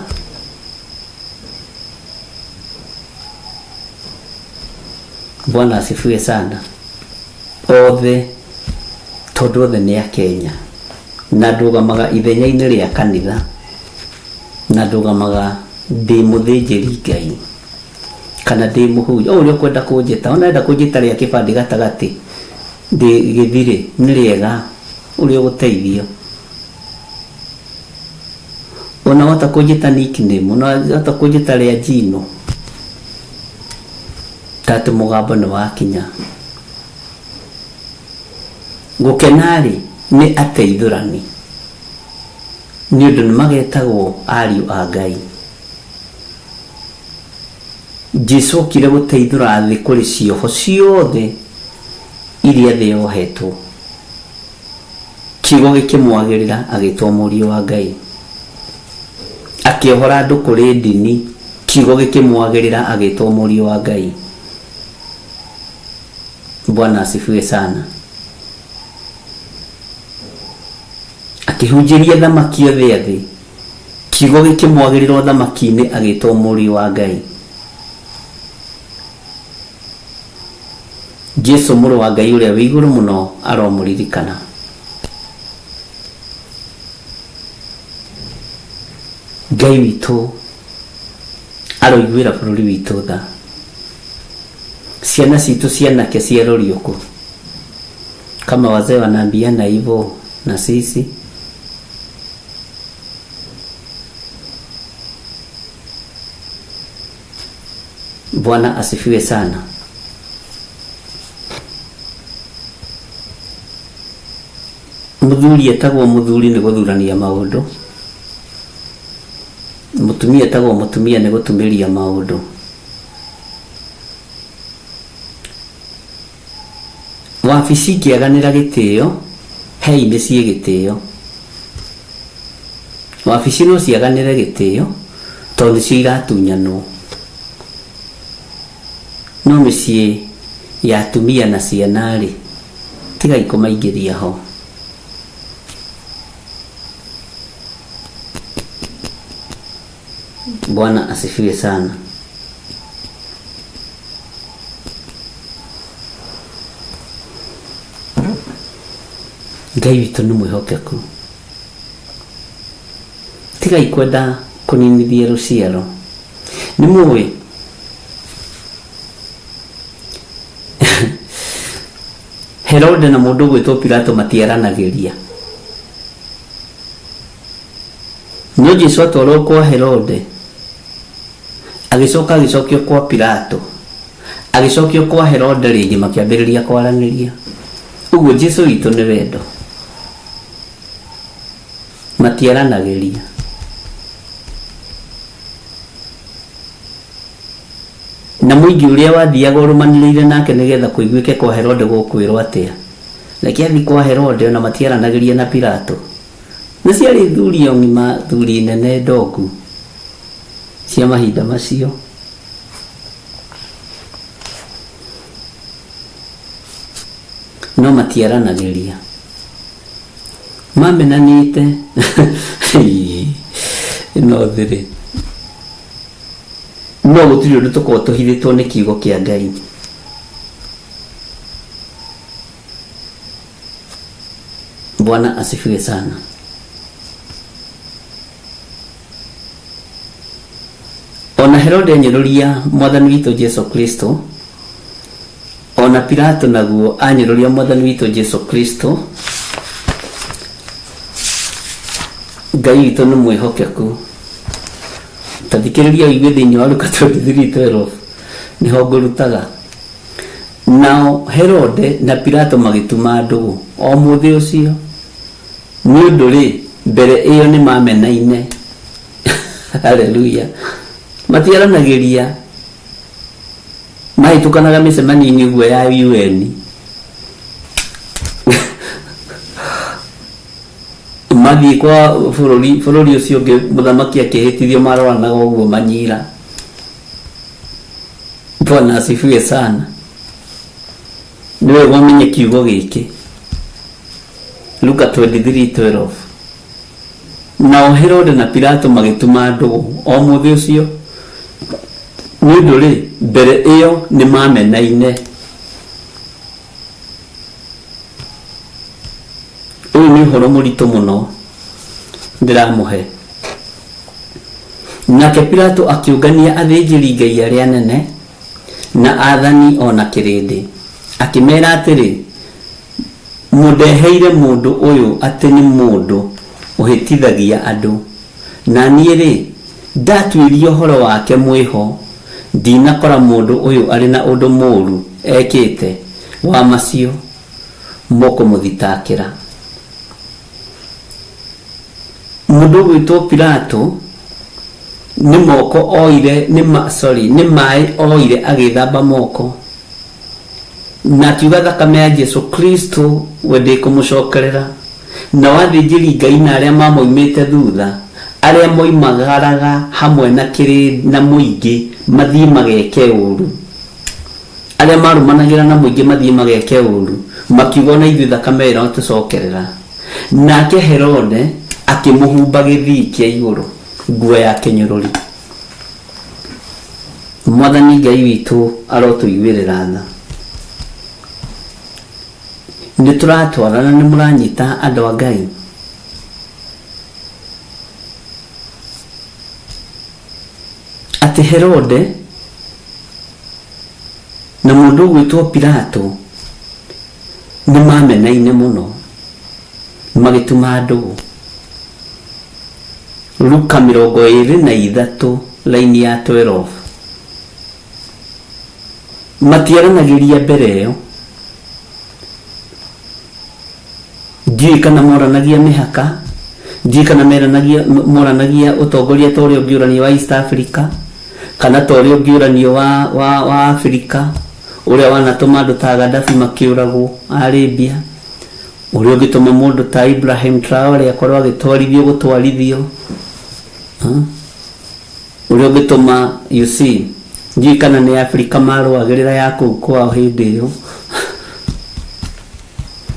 Bwana asifiwe sana. Othe, tondũ othe nĩ Akenya, na ndũgamaga ithenya-inĩ rĩa kanitha, na ndũgamaga ndĩ mũthĩnjĩri Ngai kana ndĩ mũhunjia, o ũrĩa ũkwenda kũnjĩta, ona enda kũnjĩta rĩa kĩbandĩ gatagatĩ, ndĩ gĩthirĩ, nĩ rĩega ũrĩa ũgũteithio. Ona wahota kũnjĩta nickname, ona wahota kũnjĩta rĩa njino, ta atĩ mũgambo nĩ wakinya. Gũkena-rĩ nĩ ateithũrani, nĩ ũndũ nĩ magetagwo ariũ a Ngai. Jesu okire gũteithũra thĩ kũrĩ cioho ciothe iria thĩ yohetwo. Kiugo gĩkĩmwagĩrĩra agĩtwo mũriũ wa Ngai. Akĩohora andũ kũrĩ ndini, kiugo gĩkĩmwagĩrĩra agĩtwo mũriũ wa Ngai. Bwana asifiwe sana. Akĩhunjĩria thamaki othe a thĩ, kiugo gĩkĩmwagĩrĩra ũthamaki-inĩ agĩtwo mũriũ wa Ngai. Jesu mũrũ wa Ngai ũrĩa wĩ igũrũ mũno aromũririkana. Ngai witũ aroiguĩra bũrũri witũ tha. Ciana citũ cianake ciarorio kũ? Kama wazee wanaambiana hivyo na sisi Bwana asifiwe sana. Mũthuri etagwo mũthuri nĩ gũthurania maũndũ, mũtumia etagwo mũtumia nĩ gũtumĩria maũndũ. Wabici ikĩaganĩra gĩtĩo, hei mĩciĩ gĩtĩo. Wabici no ciaganĩre gĩtĩo tondũ nĩcio iratunyanwo. No mĩciĩ ya atumia na ciana rĩ, tigai kũmaingĩria ho. Bwana asifiwe sana. Ngai witũ nĩ mwĩhokeku. Tigai kwenda Kũninithia rũciaro. Nĩ mũĩ Herode na mũndũ ũgwĩtwo Pilato matiaranagĩria. No Jesu atwarwo kwa Herode, agĩcoka agĩcokio kwa Pilato, agĩcokio kwa Herode rĩngĩ makĩambĩrĩria kwaranĩria. Ũguo Jesu witũ nĩ wendo. Matiaranagĩria. Na mũingĩ ũrĩa wathiaga ũrũmanĩrĩire nake nĩgetha kũiguĩke kwa Herode gũkwĩrwo atĩa. Reke athiĩ kwa Herode ona matiaranagĩria na Pilato. Na ciarĩ thuri o ng'ima, thuri nene ndongu cia mahinda macio. No matiaranagĩria. Mamenanĩte no thĩrĩ. No gũtirĩ ũndũ tũkoragwo tũhithĩtwo nĩ kiugo kĩa Ngai. Bwana asifiwe sana. Ona Herode anyũrũria mwathani witũ Jesu Kristo, ona Pilato naguo anyũrũria mwathani witũ Jesu Kristo, Ngai witũ nĩ mwĩhokeku. Ta thikĩrĩria ũigue thĩinĩ wa Luka 23:12 nĩho ngũrutaga. Nao Herode na Pilato magĩtuma ndũgũ o mũthĩ ũcio, nĩ ũndũ-rĩ, mbere ĩyo nĩmamenaine. Haleluya! Matiaranagĩria, mahĩtũkanaga mĩcemanio-inĩ ũguo ya UN. Mathiĩ kwa bũrũri bũrũri ũcio ũngĩ mũthamaki akĩhĩtithio maroranaga ũguo manyira. Bwana asifiwe sana. Nĩ wega ũmenye kiugo gĩkĩ. Luka 23:12. Nao Herode na Pilato magĩtuma ndũgũ o mũthĩ ũcio, nĩ ũndũ-rĩ, mbere ĩyo nĩmamenaine. Ũyũ nĩ ũhoro mũritũ mũno ndĩramũhe. Nake Pilato akĩũngania athĩnjĩri-Ngai arĩa anene na aathani o na kĩrĩndĩ, akĩmera atĩrĩ, Mũndeheire mũndũ ũyũ atĩ nĩ mũndũ ũhĩtithagia andũ, na niĩ-rĩ, ndatuĩria ũhoro wake mwĩho, ndinakora mũndũ ũyũ arĩ na ũndũ mũũru ekĩte wa macio mũkũmũthitakĩra. Mũndũ ũgwĩtwo Pilato nĩ moko oire, nĩ ma, sorry, nĩ maĩ oire agĩthamba moko. Na akiuga thakame ya Jesu Kristo we ndĩkũmũcokerera. Nao athĩnjĩri Ngai na arĩa mamoimĩte thutha, arĩa moimagaraga hamwe na kĩrĩ na mũingĩ mathiĩ mageke ũũru, arĩa marũmanagĩra na mũingĩ mathiĩ mageke ũũru, makiuga ona ithuĩ thakame ĩyo ĩrotũcokerera. Nake Herode akĩmũhumba gĩthii kĩa igũrũ, nguo ya kĩnyũrũri. Mwathani Ngai witũ arotũiguĩrĩra tha. Nĩ tũratwarana nĩ mũranyita andũ a Ngai? Atĩ Herode na mũndũ ũgwĩtwo Pilato nĩ mamenaine mũno magĩtuma ndũgũ. Luka 23 raini ya 12. Matiaranagĩria mbere ĩyo. Ndiũĩ kana moranagia mĩhaka, ndiũĩ kana meranagia moranagia ũtongoria ta ũrĩa ũngĩũranio wa East Africa, kana ta ũrĩa ũngĩũranio wa, wa, wa Africa, ũrĩa wanatũma andũ ta Gaddafi makĩũragwo a Libya. Ũrĩa ũngĩtũma mũndũ ta Ibrahim Traore akorwo agĩtwarithio gũtwarithio. Ũrĩa ũngĩtũma, you see, ndiũĩ kana nĩ Afrika marũagĩrĩra ya kũu kwao hĩndĩ ĩyo.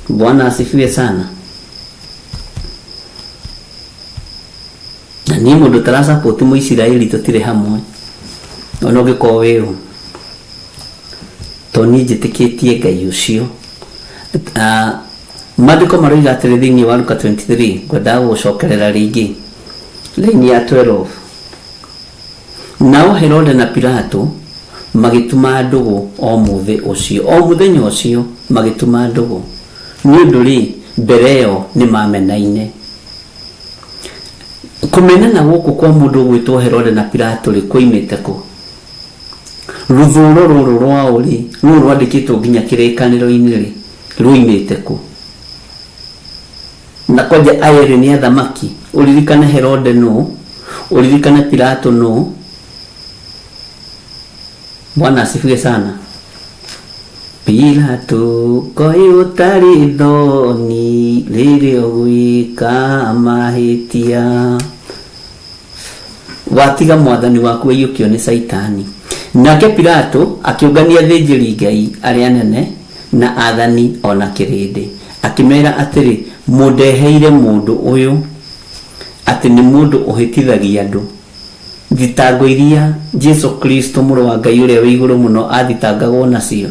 Bwana asifiwe sana. Na niĩ mũndũ ũtarasupport Mũisiraeli tũtirĩ hamwe. Ona ũngĩkorwo wĩ ũ. Tondũ niĩ njĩtĩkĩtie Ngai ũcio. Maandĩko maroiga atĩrĩ thĩinĩ wa Luka 23, ngwendaga gũgũcokerera rĩngĩ, raini ya 12. Nao Herode na Pilato magĩtuma ndũgũ o mũthĩ ũcio, o mũthenya ũcio magĩtuma ndũgũ, nĩ ũndũ rĩ, mbere ĩyo nĩ mamenaine. Kũmenana gũkũ kwa mũndũ ũgwĩtwo Herode na Pilato rĩ, kwoimĩte kũ? Rũthũũro rũrũ rwao rĩ, rũrũ rwandĩkĩtwo nginya kĩrĩkanĩro-inĩ rĩ, rwoimĩte kũ? Na kwanja aya erĩ nĩ athamaki, ũririkane Herode nũ, ũririkane Pilato nũ. Bwana asifiwe sana. Pilato koĩ ũtarĩ thoni rĩrĩa ũgwĩka mahĩtia, watiga mwathani waku aiyũkio nĩ Caitani. Nake Pilato akĩũngania athĩnjĩri Ngai arĩa anene na athani o na kĩrĩndĩ, akĩmera atĩrĩ, mũndeheire mũndũ ũyũ atĩ nĩ mũndũ ũhĩtithagia andũ. Thitango iria Jesu Kristo mũrũ wa Ngai ũrĩa wĩ igũrũ mũno athitangagwo nacio.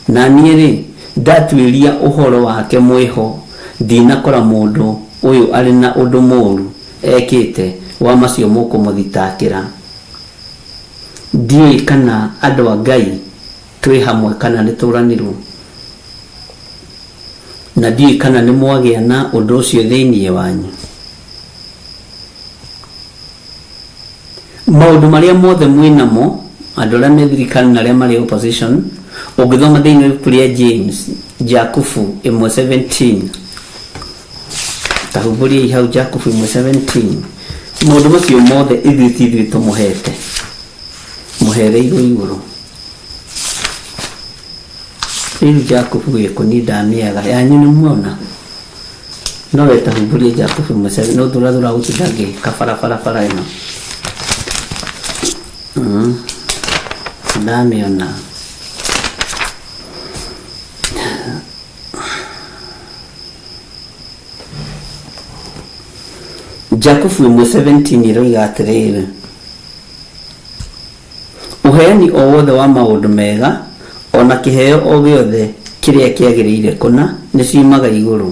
Na niĩ-rĩ, ndatuĩria ũhoro wake mwĩho, ndinakora mũndũ ũyũ arĩ na ũndũ mũũru ekĩte wa macio mũkũmũthitakĩra. Ndiũĩ kana andũ a Ngai twĩ hamwe kana nĩ tũranirwo, na ndiũĩ kana nĩ mwagĩa na ũndũ ũcio thĩinĩ wanyu. Maũndũ marĩa mothe mwĩ namo, andũ arĩa me thirikari na arĩa marĩ opposition, ũngĩthoma thĩinĩ wa ibuku rĩa James, Jakubu 1:17, tahumbũriai hau Jakubu 1:17, maũndũ macio mothe ithuĩ ti ithuĩ tũmũhete, mũhereirwo igũrũ. Rĩu Jakubu ĩkũ niĩ ndamĩaga, yanyu nĩ muona? No we tahumbũrie Jakubu 1:17, no thurathura gũtinda ngĩka barabara ĩno. Ndamĩona. Jakubu 1:17 ĩroiga atĩrĩrĩ, ũheani o wothe wa maũndũ mega o na kĩheo o gĩothe kĩrĩa kĩagĩrĩire kũna nĩ ciumaga igũrũ,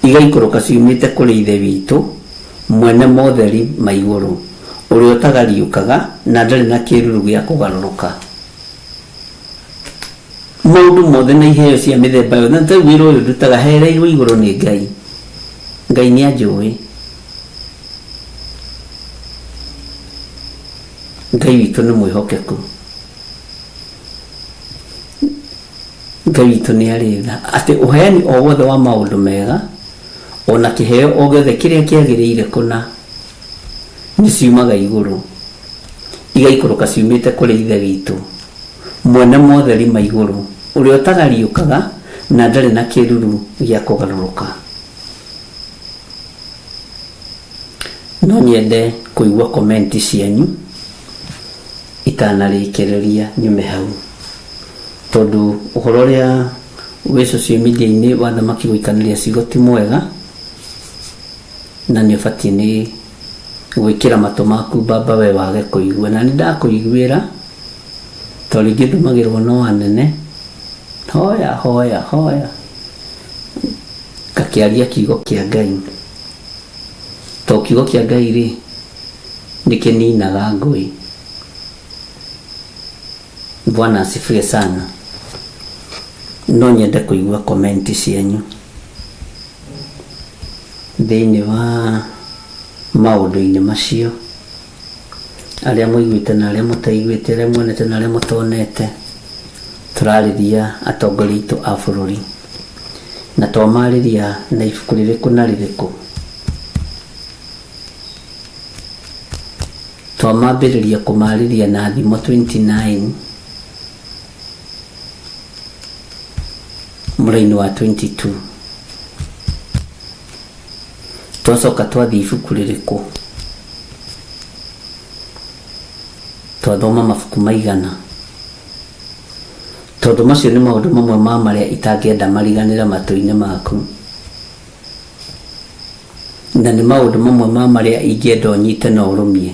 igaikũrũka ciumĩte kũrĩ Ithe witũ mwene motheri ma igũrũ, ũrĩa ũtagariũkaga na ndarĩ na kĩĩruru gĩa kũgarũrũka. Maũndũ mothe na iheo cia mĩthemba yothe, na ta rĩu wĩra ũyũ ndutaga hereirwo igũrũ nĩ Ngai. Ngai nĩ anjũĩ. Ngai witũ nĩ mwĩhokeku. Ngai witũ nĩ arĩ tha. Atĩ ũheani o wothe wa maũndũ mega o na kĩheo o gĩothe kĩrĩa kĩagĩrĩire kũna nĩ ciumaga igũrũ, igaikũrũka ciumĩte kũrĩ Ithe witũ mwene motheri ma igũrũ, ũrĩa ũtagariũkaga na ndarĩ na kĩĩruru gĩa kũgarũrũka. No nyende kũigua komenti cianyu itanarĩkĩrĩria nyume hau, tondũ ũhoro ũrĩa wĩ social media-inĩ wa thamaki gũikanĩria ciugo ti mwega, na nĩ ũbatiĩ nĩ gwĩkĩra matũ maku baba we wage kũigua. Na nĩ ndakũiguĩra, tondũ rĩngĩ ndũmagĩrwo no anene, hoya hoya hoya, ngakĩaria kiugo kĩa Ngai, tondũ kiugo kĩa Ngai rĩ nĩ kĩninaga ngũĩ. Bwana asifiwe sana. No nyende kũigua komenti cianyu thĩinĩ wa maũndũ-inĩ macio, arĩa mũiguĩte na arĩa mũtaiguĩte, arĩa muonete na arĩa mũtonete. Tũrarĩria atongoria aitũ a bũrũri, na twamarĩria na ibuku rĩrĩkũ na rĩrĩkũ. Twamambĩrĩria kũmarĩria na Thimo 29 mũraini wa 22. Twacoka twathiĩ ibuku rĩrĩkũ, twathoma mabuku maigana, tondũ macio nĩ maũndũ mamwe ma marĩa itangĩenda mariganĩre matũ-inĩ maku, na nĩ maũndũ mamwe ma marĩa ingĩenda ũnyite na ũrũmie.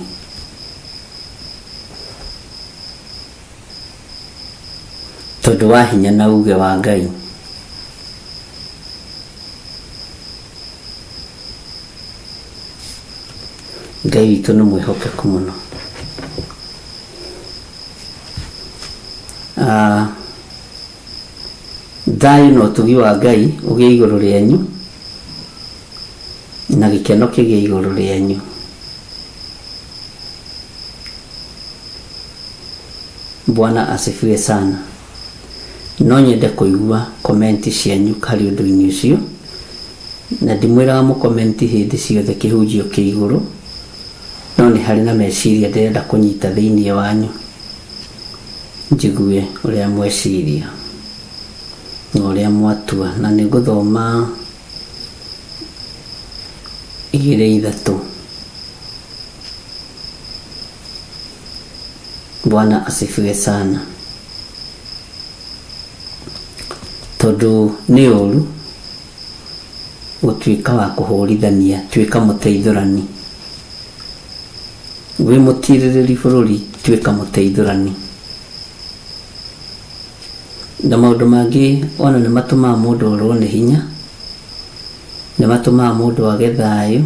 Tondũ wa hinya na uge wa Ngai. Ngai witũ nĩ mwĩhokeku mũno. Ah, thayũ na ũtugi wa Ngai ũgĩe igũrũ rĩanyu na gĩkeno kĩgĩe igũrũ rĩanyu. Bwana asifiwe sana. No nyende kũigua komenti cianyu harĩ ũndũ-inĩ ũcio, na ndimwĩraga mũkomenti hĩndĩ ciothe kĩhunjio kĩ igũrũ, no nĩ harĩ na meciria ndĩrenda kũnyita thĩinĩ wanyu njigue ũrĩa mweciria na ũrĩa mwatua, na nĩ ngũthoma igĩrĩ ithatũ. Bwana asifiwe sana. Tondũ nĩ ũru gũtuĩka wa kũhũrithania, tuĩka mũteithũrani. Wĩ mũtirĩrĩri bũrũri, tuĩka mũteithũrani. Na maũndũ mangĩ ona nĩ matũmaga mũndũ orwo nĩ hinya, nĩ matũmaga mũndũ age thayũ,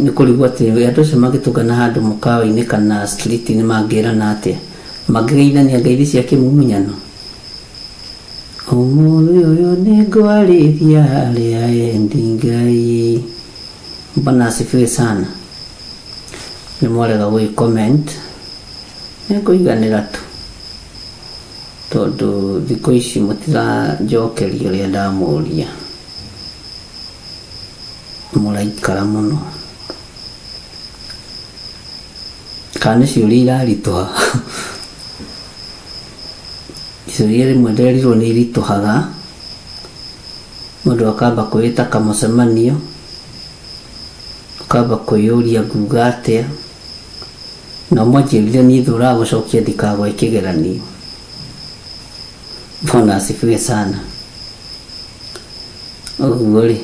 nĩ kũrigwo atĩ andũ acio mangĩtũngana handũ mũkawa-inĩ kana street-inĩ mangĩrana atĩa, mangĩgeithania ngeithi cia kĩmumunyano. Ũmũthĩ ũyũ nĩ ngwarĩria arĩa endi Ngai. Bwana asifiwe sana. Nĩ mwarega gũgĩ comment, nĩ ngũiganĩra tu tondũ thikũ ici mũtiranjokeria ũrĩa ndamũria, mũraikara mũno. Kana nĩ ciũria iraritũha? Ciũria rĩmwe nderirwo nĩ iritũhaga, mũndũ akamba kwĩĩta kamũcemanio, ũkamba kwĩyũria nguga atĩa, na mwanjĩrire niĩ thũraga gũcokia ndikagwe kĩgeranio. Bwana asifiwe sana. Ũguo rĩ,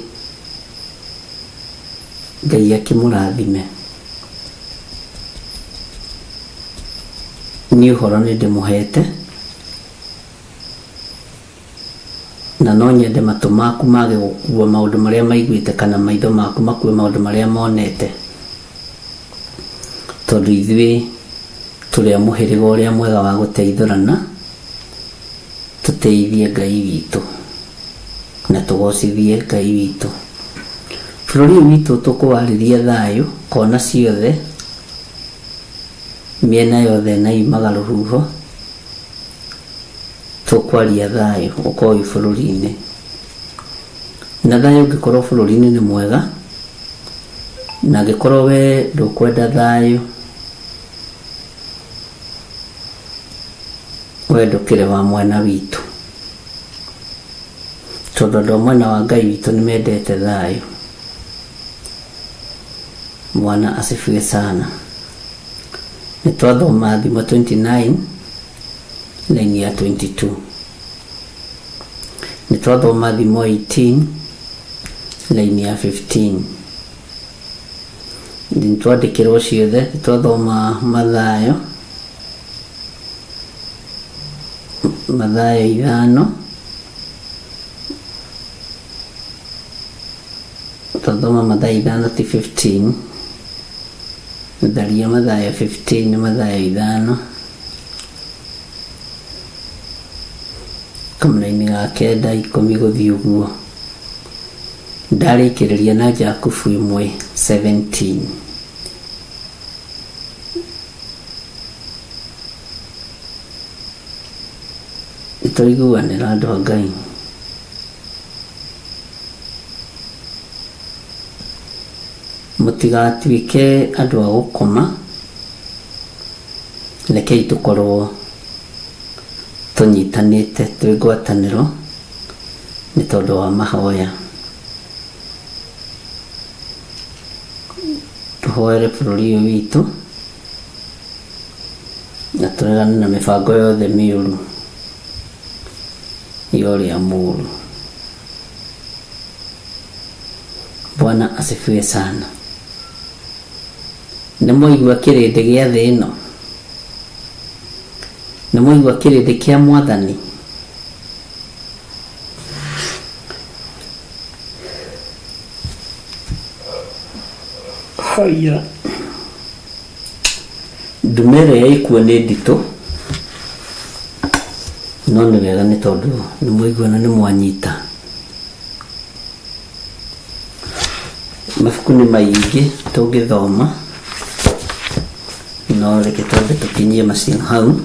Ngai akĩmũrathime. Niĩ ũhoro nĩ ndĩmũhete, na no nyende matũ maku mage gũkua maũndũ marĩa maiguĩte kana maitho maku makue maũndũ marĩa monete, tondũ ithuĩ tũrĩ a mũhĩrĩga ũrĩa mwega wa gũteithũrana, tũteithie Ngai witũ na tũgocithie Ngai witũ. Bũrũri ũyũ witũ tũkũwarĩria thayũ kona ciothe, mĩena yothe na yumaga rũhuho, tũkwaria thayũ ũkorwo wĩ bũrũri-inĩ. Na thayũ ũngĩkorwo bũrũri-inĩ nĩ mwega, na angĩkorwo we ndũkwenda thayũ, we ndũkĩrĩ wa mwena witũ. Tondũ andũ a mwena wa Ngai witũ nĩ mendete thayũ. Bwana asifiwe sana. Nĩ twathoma Thimo 29 line ya 22. Nĩ twathoma Thimo 18 line ya 15. Nĩ twandĩkĩrwo ciothe, nĩ twathoma Mathayo, Mathayo ithano, twathoma Mathayo ithano ti 15, tharia Mathayo 15 nĩ Mathayo ithano, kamũraini ga kenda ikũmi gũthiĩ ũguo. Ndarĩkĩrĩria na Jakubu ĩmwe 17. Nĩtwaiguanĩra andũ a Ngai. Mũtigatuĩke andũ a gũkoma, rekei tũkorwo tũnyitanĩte twĩ ngwatanĩro nĩ tondũ wa mahoya. Tũhoere bũrũri ũyũ witũ na tũregane na mĩbango yothe mĩũru ya ũrĩa mũũru. Bwana asifiwe sana. Nĩ mwaigua kĩrĩndĩ gĩa thĩ ĩno? Nĩ mwaigua kĩrĩndĩ kĩa Mwathani? Haya. Ndume ĩrĩa ĩkuo nĩ nditũ. No nĩ wega nĩ tondũ nĩ mwaigua na nĩ mwanyita. Mabuku nĩ maingĩ tũngĩthoma, no reke twambe tũkinyie macio hau.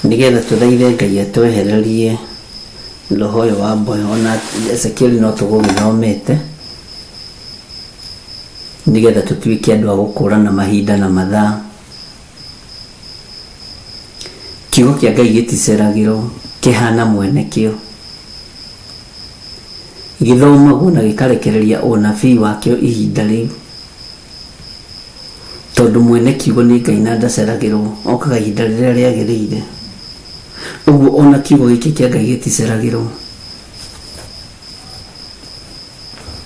Nĩgetha tũthaithe Ngai atwehererie roho ũyũ wa mboyo ona Ezekieli no tũgũgĩthomete nĩgetha tũtuĩke andũ a gũkũrana mahinda na mathaa. Kiugo kĩa Ngai gĩticeragĩrwo, kĩhana mwene kĩo. Gĩthomagwo na gĩkarekereria ũnabii wakĩo ihinda rĩu. Tondũ mwene kiugo nĩ Ngai na ndaceragĩrwo, okaga ihinda rĩrĩa rĩagĩrĩire. Ũguo ona kiugo gĩkĩ kĩa Ngai gĩticeragĩrwo.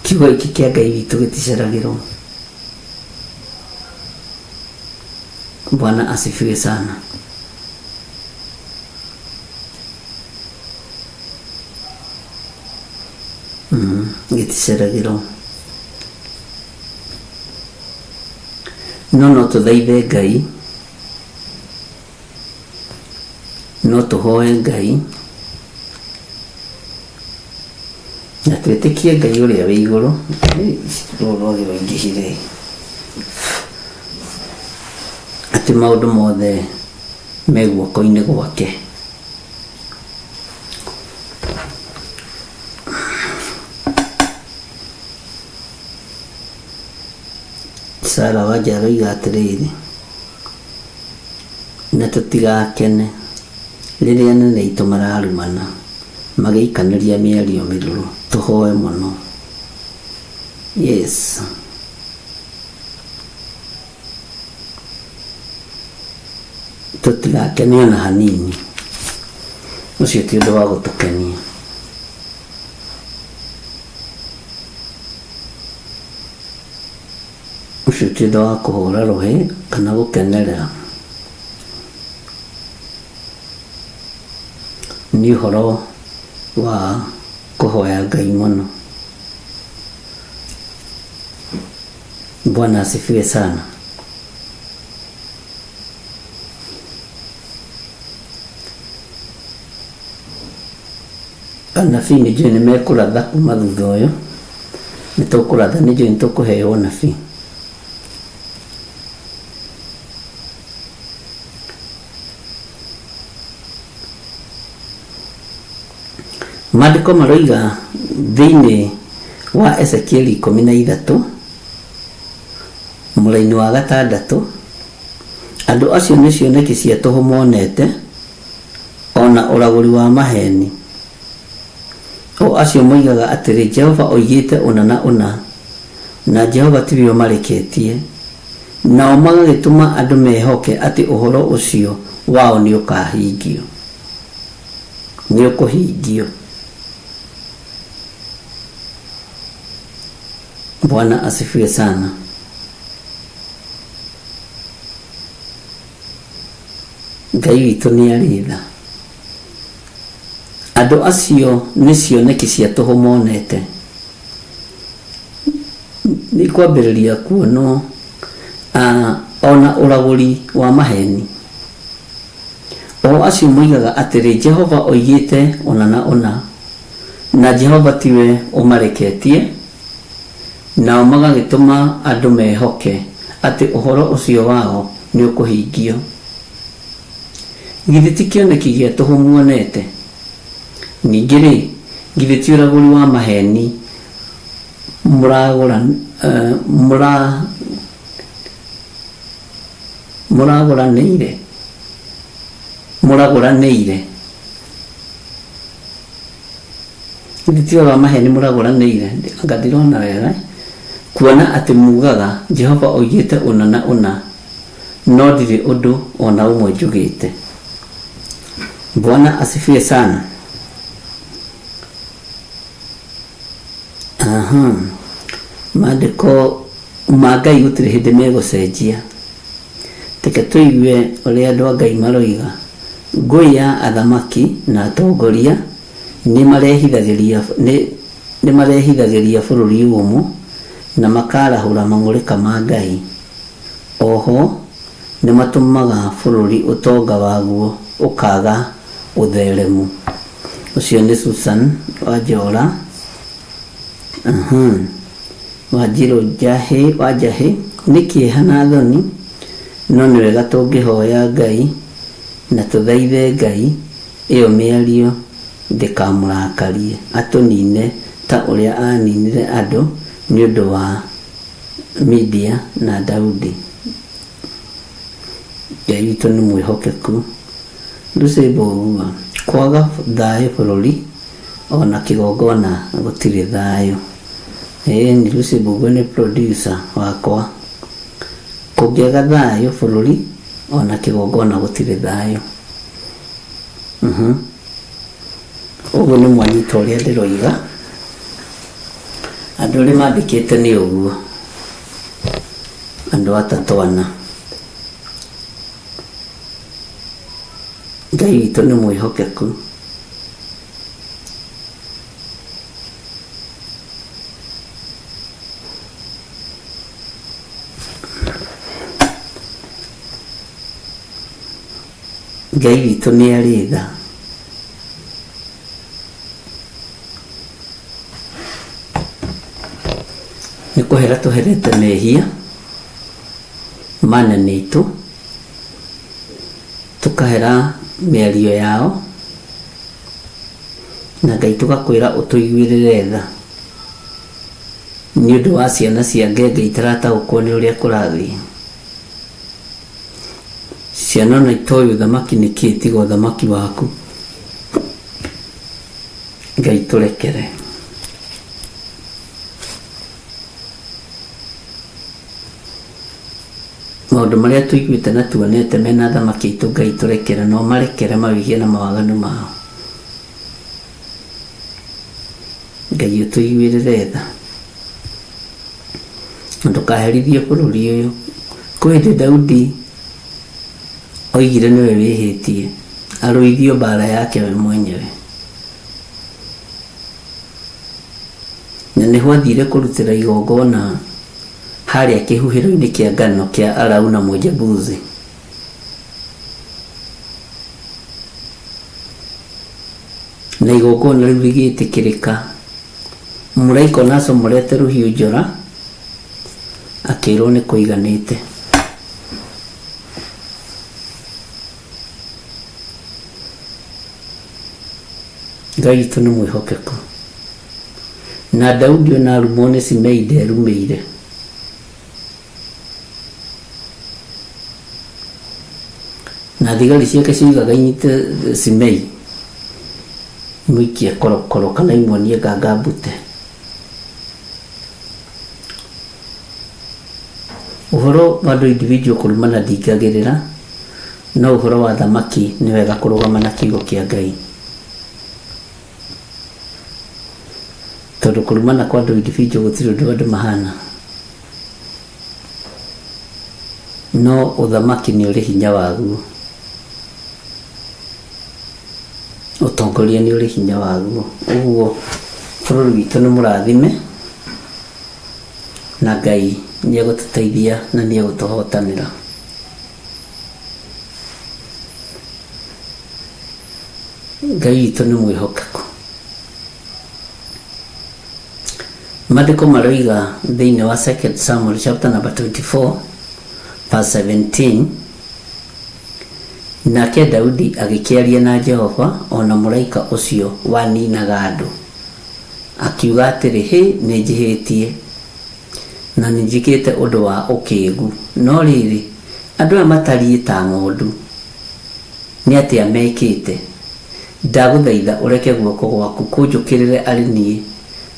Kiugo gĩkĩ kĩa Ngai witũ gĩticeragĩrwo. Bwana asifiwe sana. Gĩticeragĩrwo. No no tũthaithe Ngai, no tũhoe Ngai, na twĩtĩkie Ngai ũrĩa wĩ igũrũ. Rũrũ rwagĩ rwaingĩhire atĩ maũndũ mothe me guoko-inĩ gwake. Sarah Wanja aroiga atĩrĩrĩ, na tũtigakene rĩrĩa anene aitũ mararumana magĩikanĩria mĩario mĩrũrũ, tũhoe mũno. Yes. Tũtigakene ona hanini. Ũcio ti ũndũ wa gũtũkenia. Ũcio ti ũndũ wa kũhũra rũhĩ kana gũkenerera. Nĩ ũhoro wa kũhoya Ngai mũno. Bwana asifiwe sana. Anabii nĩ njũĩ nĩ mekũratha kuma thutha ũyũ. Nĩ tũkũratha nĩ njũĩ nĩ tũkũheo ũnabii. Maandĩko maroiga thĩinĩ wa Ezekieli 13 mũraini wa gatandatũ, andũ acio nĩ cioneki cia tũhũ monete, o na ũragũri wa maheni. O acio moigaga atĩrĩ, Jehova oigĩte ũna na ũna, na Jehova tiwe ũmareketie. Nao magagĩtũma andũ mehoke atĩ ũhoro ũcio wao nĩũkahingio. Nĩũkũhingio. Bwana asifiwe sana. Ngai witũ nĩ arĩ tha. Andũ acio nĩ cioneki cia tũhũ monete. Nĩ kwambĩrĩria kuonwo ona ũragũri wa maheni. O acio moigaga atĩrĩ, Jehova oigĩte ũna na ũna, na Jehova tiwe ũmareketie, nao magagĩtũma andũ mehoke atĩ ũhoro ũcio wao nĩũkũhingio. Githĩ ti kĩoneki gĩa tũhũ muonete? Ningĩ-rĩ, githĩ ti ũragũri wa maheeni mũragũranĩire? Mũragũranĩire? Githĩ ti ũhoro wa maheeni mũragũranĩire? Anga ndirona wega. Kuona atĩ muugaga, 'Jehova oigĩte ũna na ũna, no ndirĩ ũndũ o na ũmwe njugĩte. Bwana asifiwe sana. Aha. Maandĩko ma Ngai gũtirĩ hĩndĩ megũcenjia. Reke tũigue ũrĩa andũ a Ngai maroiga. Ngũĩ ya athamaki na atongoria nĩ marehithagĩria nĩ nĩ marehithagĩria bũrũri ũmũ na makarahũra mang'ũrĩka ma Ngai. Oho Nĩ matũmaga bũrũri ũtonga waguo ũkaga ũtheremu. Ũcio nĩ Susan Wanjora. Wanjirũ Njahĩ, Wanjahĩ, nĩ kĩeha na thoni, no nĩ wega tũngĩhoya Ngai na tũthaithe Ngai ĩyo mĩario ndĩkamũrakarie atũnine ta ũrĩa aninire andũ nĩ ũndũ wa media na Daudi. Ngai witũ nĩ mwĩhokeku. Lucy Mbũgua, kwaga thayũ bũrũri ona kĩgongona gũtirĩ thayũ. Ĩĩ Lucy Mbũgua nĩ producer wakwa. Kũngĩaga thayũ bũrũri ona kĩgongona gũtirĩ thayũ. Ũguo nĩ mwanyita ũrĩa ndĩroiga. Andũ arĩa mandĩkĩte nĩ ũguo. Andũ atatũ ana. Ngai witũ nĩ mwĩhokeku. Ngai witũ nĩ arĩ tha. Nĩ kũhera tũherete mehia manene itũ, tũkahera mĩario yao, na Ngai tũgakwĩra ũtũiguĩrĩre tha nĩ ũndũ wa ciana cia ngenge itarataũkwo nĩ ũrĩa kũrathiĩ. Ciana ona itoĩ ũthamaki nĩ kĩĩ tiga ũthamaki waku. Ngai tũrekere. Maũndũ marĩa tũiguĩte na tuonete mena athamaki aitũ Ngai tũrekere na ũmarekere mawĩhia na mawaganu mao. Ngai ũtũiguĩrĩre tha. Na ndũkaherithie bũrũri ũyũ. Kwĩ hĩndĩ Daudi oigire nĩwe wĩhĩtie, arũithio mbara yake we mwenyewe. Na nĩho athire kũrutĩra igongona harĩa kĩhuhĩro-inĩ kĩa ngano kĩa Arauna Mũjebusi. Na igongona rĩu rĩgĩtĩkĩrĩka. Mũraika ona acomorete rũhiũ njora akĩrwo nĩ kũiganĩte. Ngai witũ nĩ mwĩhokeku. Na Daudi ona arumwo nĩ Simei nderumĩire. Na thigari ciake cioigaga inyite Simei imũikie korokoro kana imuonie nganga mbute. Ũhoro wa andũ individual kũrumana ndingagĩrĩra, no ũhoro wa thamaki nĩ wega kũrũgama na kiugo kĩa Ngai. Tondũ kũrumana kwa andũ individual gũtirĩ ũndũ andũ mahana. No ũthamaki nĩ ũrĩ hinya waguo. Ũtongoria nĩ ũrĩ hinya waguo. Ũguo bũrũri witũ nĩ mũrathime na Ngai nĩ egũtũteithia na nĩ egũtũhotanĩra. Ngai witũ nĩ mwĩhokeku. Maandĩko maroiga thĩinĩ wa 2 Samuel chapter number 24 verse 17, nake Daudi agĩkĩaria na Jehova o na mũraika ũcio waninaga andũ, akiuga atĩrĩ, Hĩ, nĩnjĩhĩtie, na nĩnjĩkĩte ũndũ wa ũkĩgu, no rĩrĩ, andũ aya matariĩ ta ng'ondu, nĩ atĩa mekĩte? Ndagũthaitha ũreke guoko gwaku kũnjũkĩrĩre arĩ niĩ,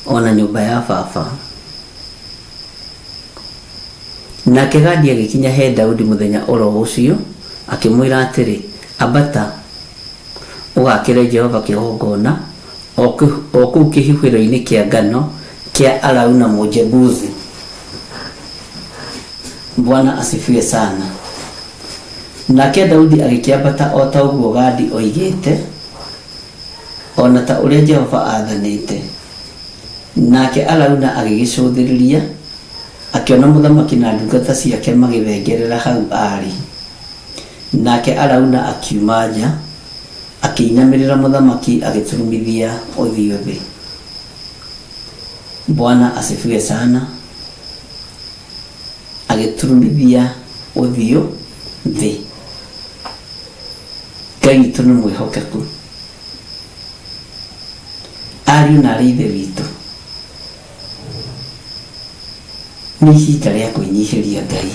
o na nyũmba ya baba. Nake Gadi agĩkinya he Daudi mũthenya o ro ũcio, akĩmwĩra atĩrĩ, Ambata, ũgaakĩre Jehova kĩgongona, o kũu kĩhuhĩro-inĩ kĩa ngano kĩa Arauna Mũjebusi. Bwana asifiwe sana. Nake Daudi agĩkĩambata o ta ũguo Gadi oigĩte, o na ta ũrĩa Jehova aathanĩte. Nake Arauna agĩgĩcũthĩrĩria, akĩona mũthamaki na ndungata ciake magĩthengerera hau aarĩ. Nake Arauna akiuma nja, akĩinamĩrĩra mũthamaki agĩturumithia ũthiũ thĩ. Bwana asifiwe sana. Agĩturumithia ũthiũ thĩ. Ngai witũ nĩ mwĩhokeku. Ariũ na arĩ ithe witũ, nĩ ihinda rĩa kwĩnyihĩria Ngai.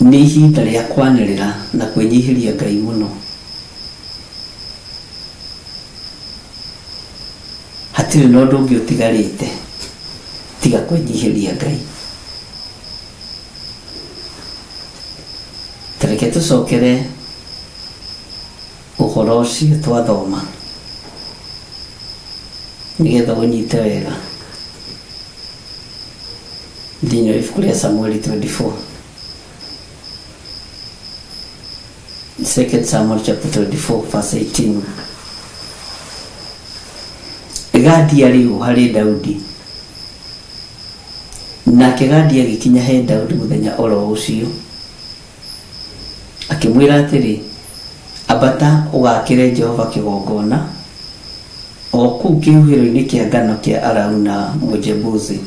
Nĩ ihinda rĩa kwanĩrĩra na kwĩnyihĩria Ngai mũno. Hatirĩ na ũndũ ũngĩ ũtigarĩte tiga kwĩnyihĩria Ngai. Ta reke tũcokere ũhoro ũcio twathoma nĩgetha ũnyite wega thĩinĩ wa ibuku rĩa Samueli 24. 2 Samuel chapter 24 verse 18. Gadi arĩ ũ harĩ Daudi? Nake Gadi agĩkinya he Daudi mũthenya oro ũcio, akĩmwĩra atĩrĩ, Ambata ũgaakĩre Jehova kĩgongona, o kũu kĩhuhĩro-inĩ kĩa ngano kĩa Arauna Mũjebusi.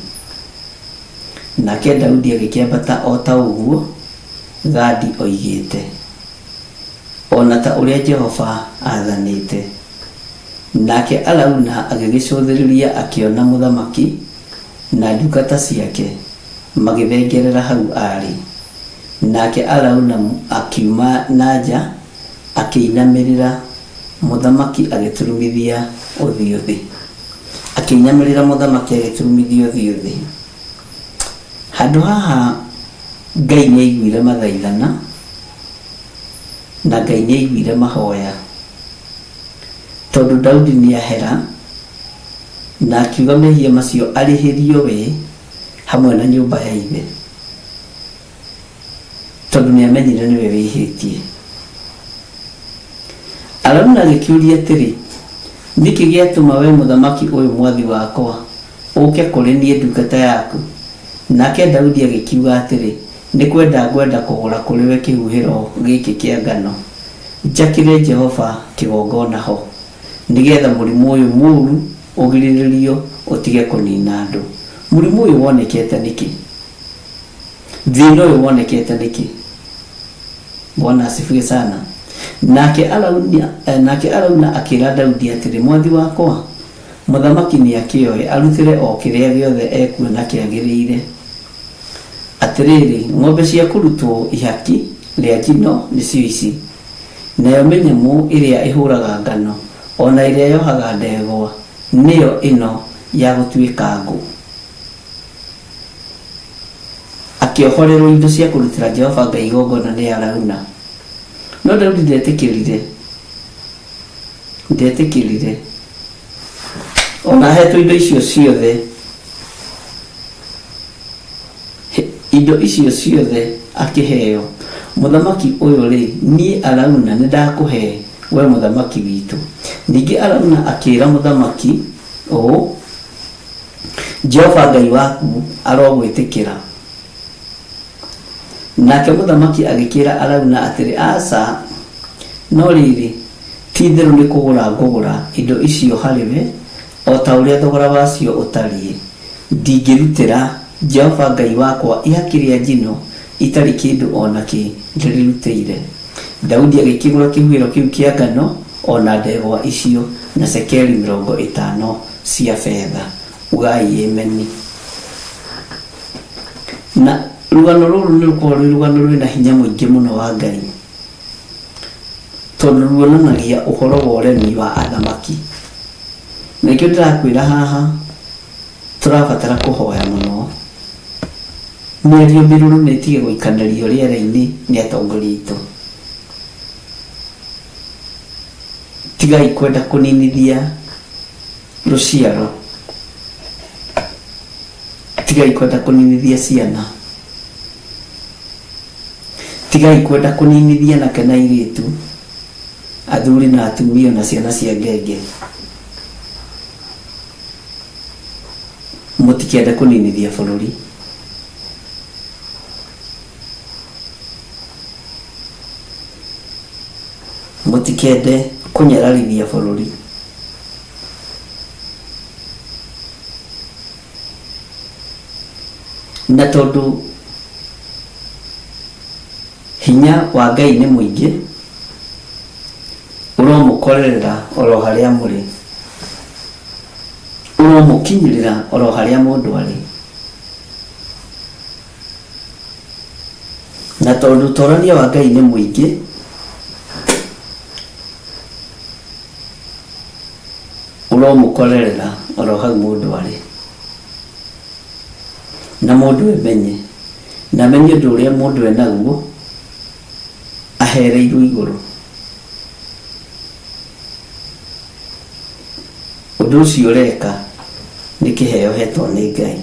Nake Daudi agĩkĩambata o ta ũguo Gadi oigĩte, o na ta ũrĩa Jehova aathanĩte. Nake Arauna agĩgĩcũthĩrĩria akĩona mũthamaki na ndungata ciake magĩthengerera hau aarĩ. Nake Arauna akiuma na nja akĩinamĩrĩra mũthamaki agĩturumithia ũthiũ thĩ. Akĩinamĩrĩra mũthamaki agĩturumithia ũthiũ thĩ. Handũ haha Ngai nĩ aiguire mathaithana na Ngai nĩ aiguire mahoya tondũ Daudi nĩ ahera na akiuga mehia macio arĩhĩrio we hamwe na nyũmba ya ithe tondũ nĩ amenyire nĩwe wĩhĩtie. Arauna agĩkĩũria atĩrĩ, Nĩkĩ gĩatũma wee mũthamaki ũyũ mwathi wakwa ũũke kũrĩ niĩ ndungata yaku? Nake Daudi agĩkiuga atĩrĩ, Nĩ kwenda ngwenda kũgũra kũrĩ we kĩhuhĩro gĩkĩ kĩa ngano, njakĩre Jehova kĩgongona ho, nĩ getha mũrimũ ũyũ mũũru ũgirĩrĩrio ũtige kũnina andũ. Mũrimũ ũyũ wonekete nĩkĩ? Thĩna ũyũ wonekete nĩkĩ? Bwana asifiwe sana. Nake Arauna, nake Arauna akĩra Daudi atĩrĩ, Mwathi wakwa, mũthamaki nĩakĩoe, arutĩre o kĩrĩa gĩothe ekuona kĩagĩrĩire. Atĩrĩrĩ, ng'ombe cia kũrutwo ihaki rĩa njino nĩcio ici, nayo mĩnyamũ ĩrĩa ĩhũraga ngano, o na ĩrĩa yohaga ndegwa, nĩyo ĩno ya gũtuĩka ngũ. Akĩohorerwo indo cia kũrutĩra Jehova Ngai igongona nĩ Arauna. No Daudi ndetĩkĩrire. Ndetĩkĩrire. Ona ahetwo indo icio ciothe, indo icio ciothe akĩheo, mũthamaki ũyũ-rĩ, niĩ Arauna nĩndakũhe we mũthamaki witũ. Ningĩ Arauna akĩĩra mũthamaki ũũ, Jehova Ngai waku arogwĩtĩkĩra. Nake mũthamaki agĩkĩĩra Arauna atĩrĩ, Aca, no rĩrĩ, ti-itherũ nĩ kũgũra ngũgũra indo icio harĩ we o ta ũrĩa thogora wacio ũtariĩ, ndingĩrutĩra Jehova Ngai wakwa ihaki rĩa njino itarĩ kĩndũ o na kĩ ndĩrĩrutĩire. Daudi agĩkĩgũra kĩhuhĩro kĩu kĩa ngano o na ndegwa icio na cekeri 50 cia betha. Ugai ameni. Na rũgano rũrũ nĩ rũkoragwo rwĩ rũgano rwĩna hinya mũingĩ mũno wa Ngai, tondũ ruonanagia ũhoro wa ũremi wa athamaki. Na nĩkĩo ndĩrakwĩra haha tũrabatara kũhoya mũno. Mĩario mĩrũrũ nĩ ĩtige gũikanĩrio rĩera-inĩ nĩ atongoria aitũ. Tigai kwenda kũninithia rũciaro. Tigai kwenda kũninithia ciana. Tigai kwenda kũninithia anake na airĩtu, athuri na atumia na ciana cia ngenge. Mũtikende kũninithia bũrũri. Mũtikende kũnyararithia bũrũri. Na tondũ hinya wa Ngai nĩ mũingĩ, ũromũkorerera oro harĩa mũrĩ, ũromũkinyĩrĩra oro harĩa mũndũ arĩ. Na tondũ ũtorania wa Ngai nĩ mũingĩ, ũromũkorerera oro hau mũndũ arĩ. Na mũndũ emenye, na amenye ũndũ ũrĩa mũndũ enaguo, ahereirwo igũrũ. Ũndũ ũcio ũreka nĩ kĩheo ũhetwo nĩ Ngai.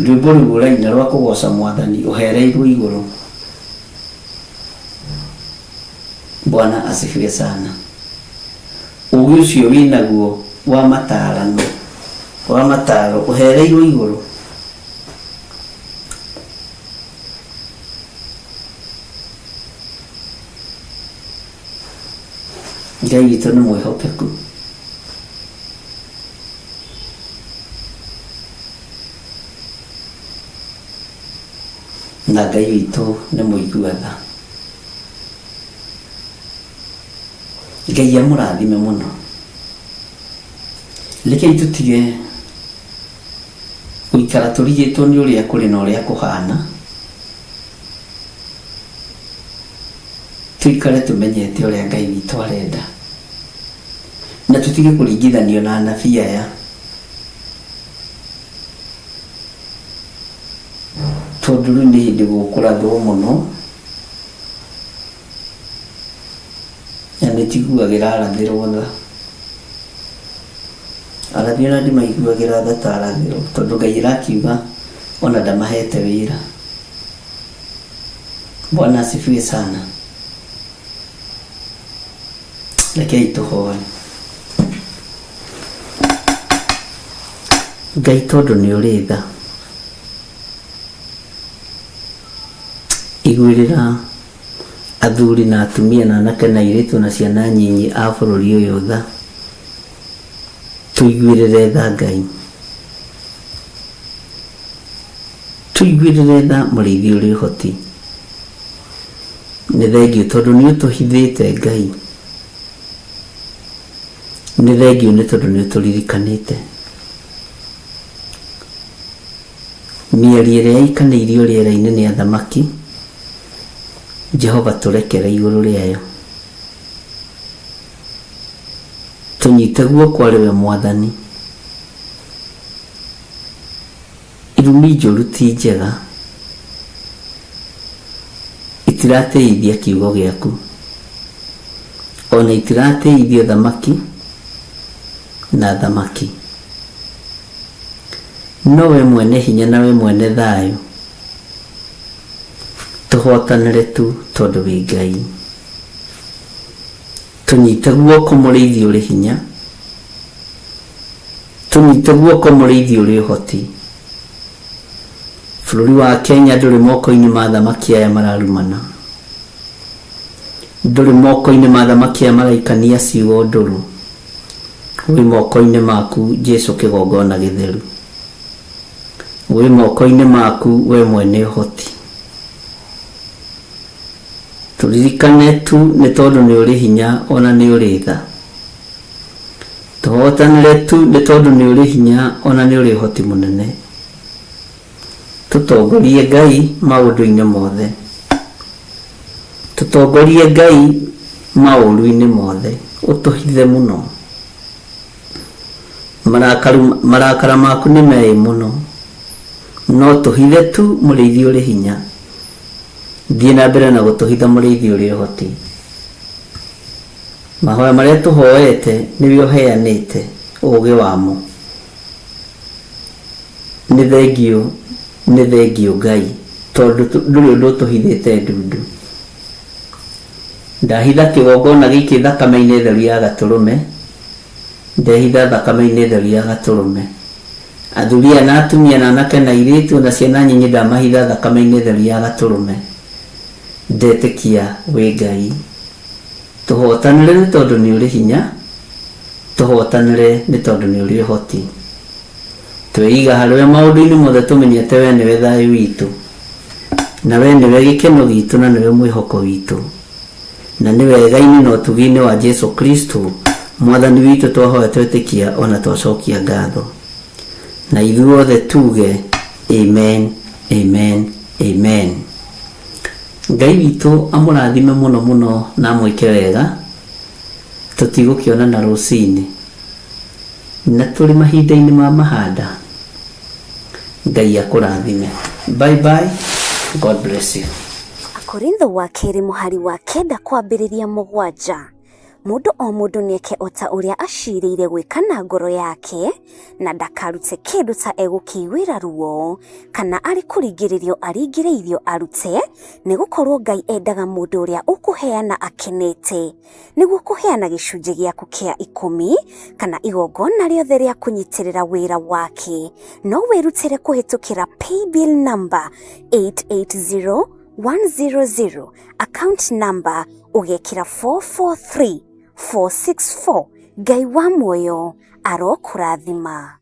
Rwĩmbo rũu ũraina rwa kũgoca Mwathani ũhereirwo igũrũ. Bwana asifiwe sana. Ũgĩ ũcio wĩnaguo wa matarano, wa mataro ũhereirwo igũrũ. Ngai witũ nĩ mwĩhokeku. Na Ngai witũ nĩ mũigua tha. Ngai amũrathime mũno. Rekei tũtige gũikara tũrigĩtwo nĩ ũrĩa kũrĩ na ũrĩa kũhana. Tũikare tũmenyete ũrĩa Ngai witũ arenda. Na tũtige kũringithanio na anabii aya. Tondũ rĩu nĩ hĩndĩ gũkũrathwo mũno. Na nĩ njiguagĩra arathĩrwo tha. Arathi ona ndimaiguagĩra tha ta arathĩrwo tondũ Ngai arakiuga ona ndamahete wĩra. Bwana asifiwe sana. Rekei tũhoe. Ngai tondũ nĩ ũrĩ tha, iguĩrĩra athuri na atumia na anake na airĩtu na ciana nyinyi a bũrũri ũyũ tha. Tũiguĩrĩre tha Ngai. Tũiguĩrĩre tha mũrĩithi ũrĩ ũhoti. Nĩ thengiũ tondũ nĩ ũtũhithĩte Ngai. Nĩ thengiũ nĩ tondũ nĩ ũtũririkanĩte. Mĩario ĩrĩa yaikanĩirio rĩera-inĩ nĩ athamaki, Jehova tũrekere igũrũ rĩayo. Tũnyite guoko arĩ we Mwathani. Irumi njũru ti njega, itiratĩithia kiugo gĩaku, ona itiratĩithia ũthamaki na athamaki. No we mwene hinya na we mwene thayũ, tũhotanĩre tu tondũ wĩ Ngai. Tũnyite guoko mũrĩithi ũrĩ hinya, tũnyite guoko mũrĩithi ũrĩ ũhoti. Bũrũri wa Kenya ndũrĩ moko-inĩ ma athamaki aya mararumana. Ndũrĩ moko-inĩ ma athamaki aya maraikania ciugo ndũrũ. Wĩ moko-inĩ maku Jesu kĩgongona gĩtheru. Wĩ moko-inĩ maku we mwene ũhoti. Tũririkane tu nĩ tondũ nĩ ũrĩ hinya ona nĩ ũrĩ tha. Tũhotanĩre tu nĩ tondũ nĩ ũrĩ hinya ona nĩ ũrĩ ũhoti mũnene. Tũtongorie Ngai maũndũ-inĩ mothe. Tũtongorie Ngai maũru-inĩ mothe. Ũtũhithe mũno. Marakara maku nĩ meĩ mũno. No tũhithe tu mũrĩithi ũrĩ hinya. Thiĩ na mbere na gũtũhitha mũrĩithi ũrĩ ũhoti. Mahoya marĩa tũhoete nĩwe ũheanĩte ũũgĩ wamo. Nĩ thengiũ, nĩ thengiũ Ngai, tondũ ndũrĩ ũndũ ũtũhithĩte ndundu. Ndahitha kĩgongona gĩkĩ thakame-inĩ theru ya Gatũrũme, ndehitha thakame-inĩ theru ya Gatũrũme. Athuri aya na atumia na anake na airĩtu na ciana nyinyi ndamahitha thakame-inĩ theru ya Gatũrũme. Ndetĩkia wĩ Ngai. Tũhotanĩre nĩ tondũ nĩ ũrĩ hinya, tũhotanĩre nĩ tondũ nĩ ũrĩ ũhoti. Twĩiga harĩwe maũndũ-inĩ mothe tũmenyete we nĩwe thayũ witũ, na we nĩwe gĩkeno gitũ na nĩwe mwĩhoko witũ, na nĩ wega-inĩ na ũtugi-inĩ wa Jesu Kristo mwathani witũ twahoya twetĩkia ona twacokia ngatho. Na ithuothe tuge amen, amen, amen. Ngai witũ amũrathime mũno mũno na amwĩke wega. Tũtigũkĩonana rũcinĩ na tũrĩ mahinda-inĩ ma mahanda. Ngai akũrathime. Bye bye. God bless you. Akorintho wa kerĩ mũhari wa 9 kwambĩrĩria 7. Mũndũ o mũndũ nĩeke o ta ũrĩa acirĩire gwĩka na ngoro yake, na ndakarute kĩndũ ta egũkĩiguĩra ruo, kana arĩ kũringĩrĩrio aringĩrĩirio arute, nĩgũkorwo Ngai endaga mũndũ ũrĩa ũkũheana akenete. Nĩguo kũheana gĩcunjĩ gĩaku kĩa 10 kana igongona rĩothe rĩa kũnyitĩrĩra wĩra wake, no wĩrutĩre kũhĩtũkĩra paybill number 880100, account number ũgekĩra 443464. Ngai wa muoyo arokũrathima.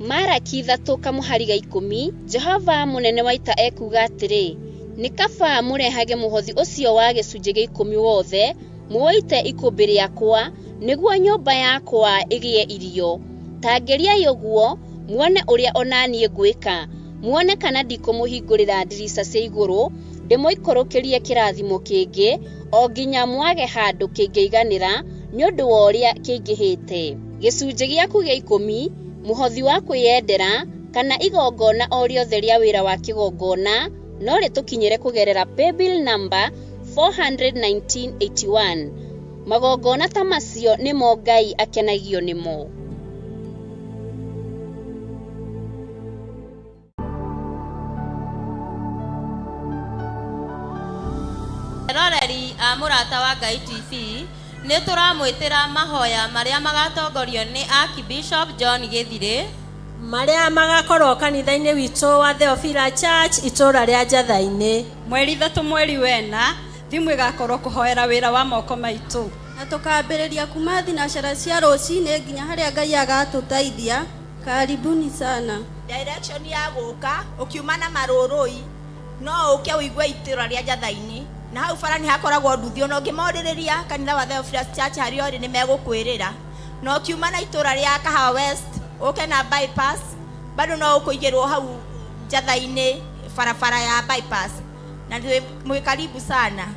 Maraki 3 kamũhari ga 10, Jehova mũnene wa ita ekuuga atĩrĩ, nĩ kaba mũrehage mũhothi ũcio wa gĩcunjĩ gĩa 10 wothe, mũũite ikũmbĩ rĩakwa, nĩguo nyũmba yakwa ĩgĩe irio. Ta ngeriai ũguo, muone ũrĩa o na niĩ ngwĩka, muone kana ndikũmũhingũrĩra ndirica cia igũrũ, ndĩmũikũrũkĩrie kĩrathimo kĩngĩ, o nginya mwage handũ kĩngĩiganĩra nĩ ũndũ wa ũrĩa kĩingĩhĩte. Gĩcunjĩ gĩaku gĩa 10, mũhothi wa kwĩyendera, kana igongona o rĩothe rĩa wĩra wa kĩgongona, no rĩtũkinyĩre kũgerera paybill number 41981. Magongona ta macio nĩmo Ngai akenagio nĩmo. Eroreri a Mũrata wa Ngai TV, nĩ tũramwĩtĩra mahoya marĩa magatongorio nĩ Archbishop John Gĩthirĩ, marĩa magakorwo kanitha-inĩ witũ wa Theophila Church itũũra rĩa Njatha-inĩ. Mweri 3 mweri wena, thimũ ĩgakorwo kũhoera wĩra wa moko maitũ. Na tũkambĩrĩria kuma thinacara cia rũcinĩ nginya harĩa Ngai agatũteithia. Karibuni sana. Direction ya gũka ũkiuma na marũrũi, no ũke ũigue itũra rĩa Njatha-inĩ, na hau bara nĩ hakoragwo nduthi, ona ũngĩmorĩrĩria kanitha wa Theophilus Church harĩa ũrĩ nĩ megũkwĩrĩra. Na ũkiuma na itũra rĩa Kahawa West ũke na bypass, bado no ũkũigĩrwo hau Njatha-inĩ barabara ya bypass, na mwĩ karibu sana.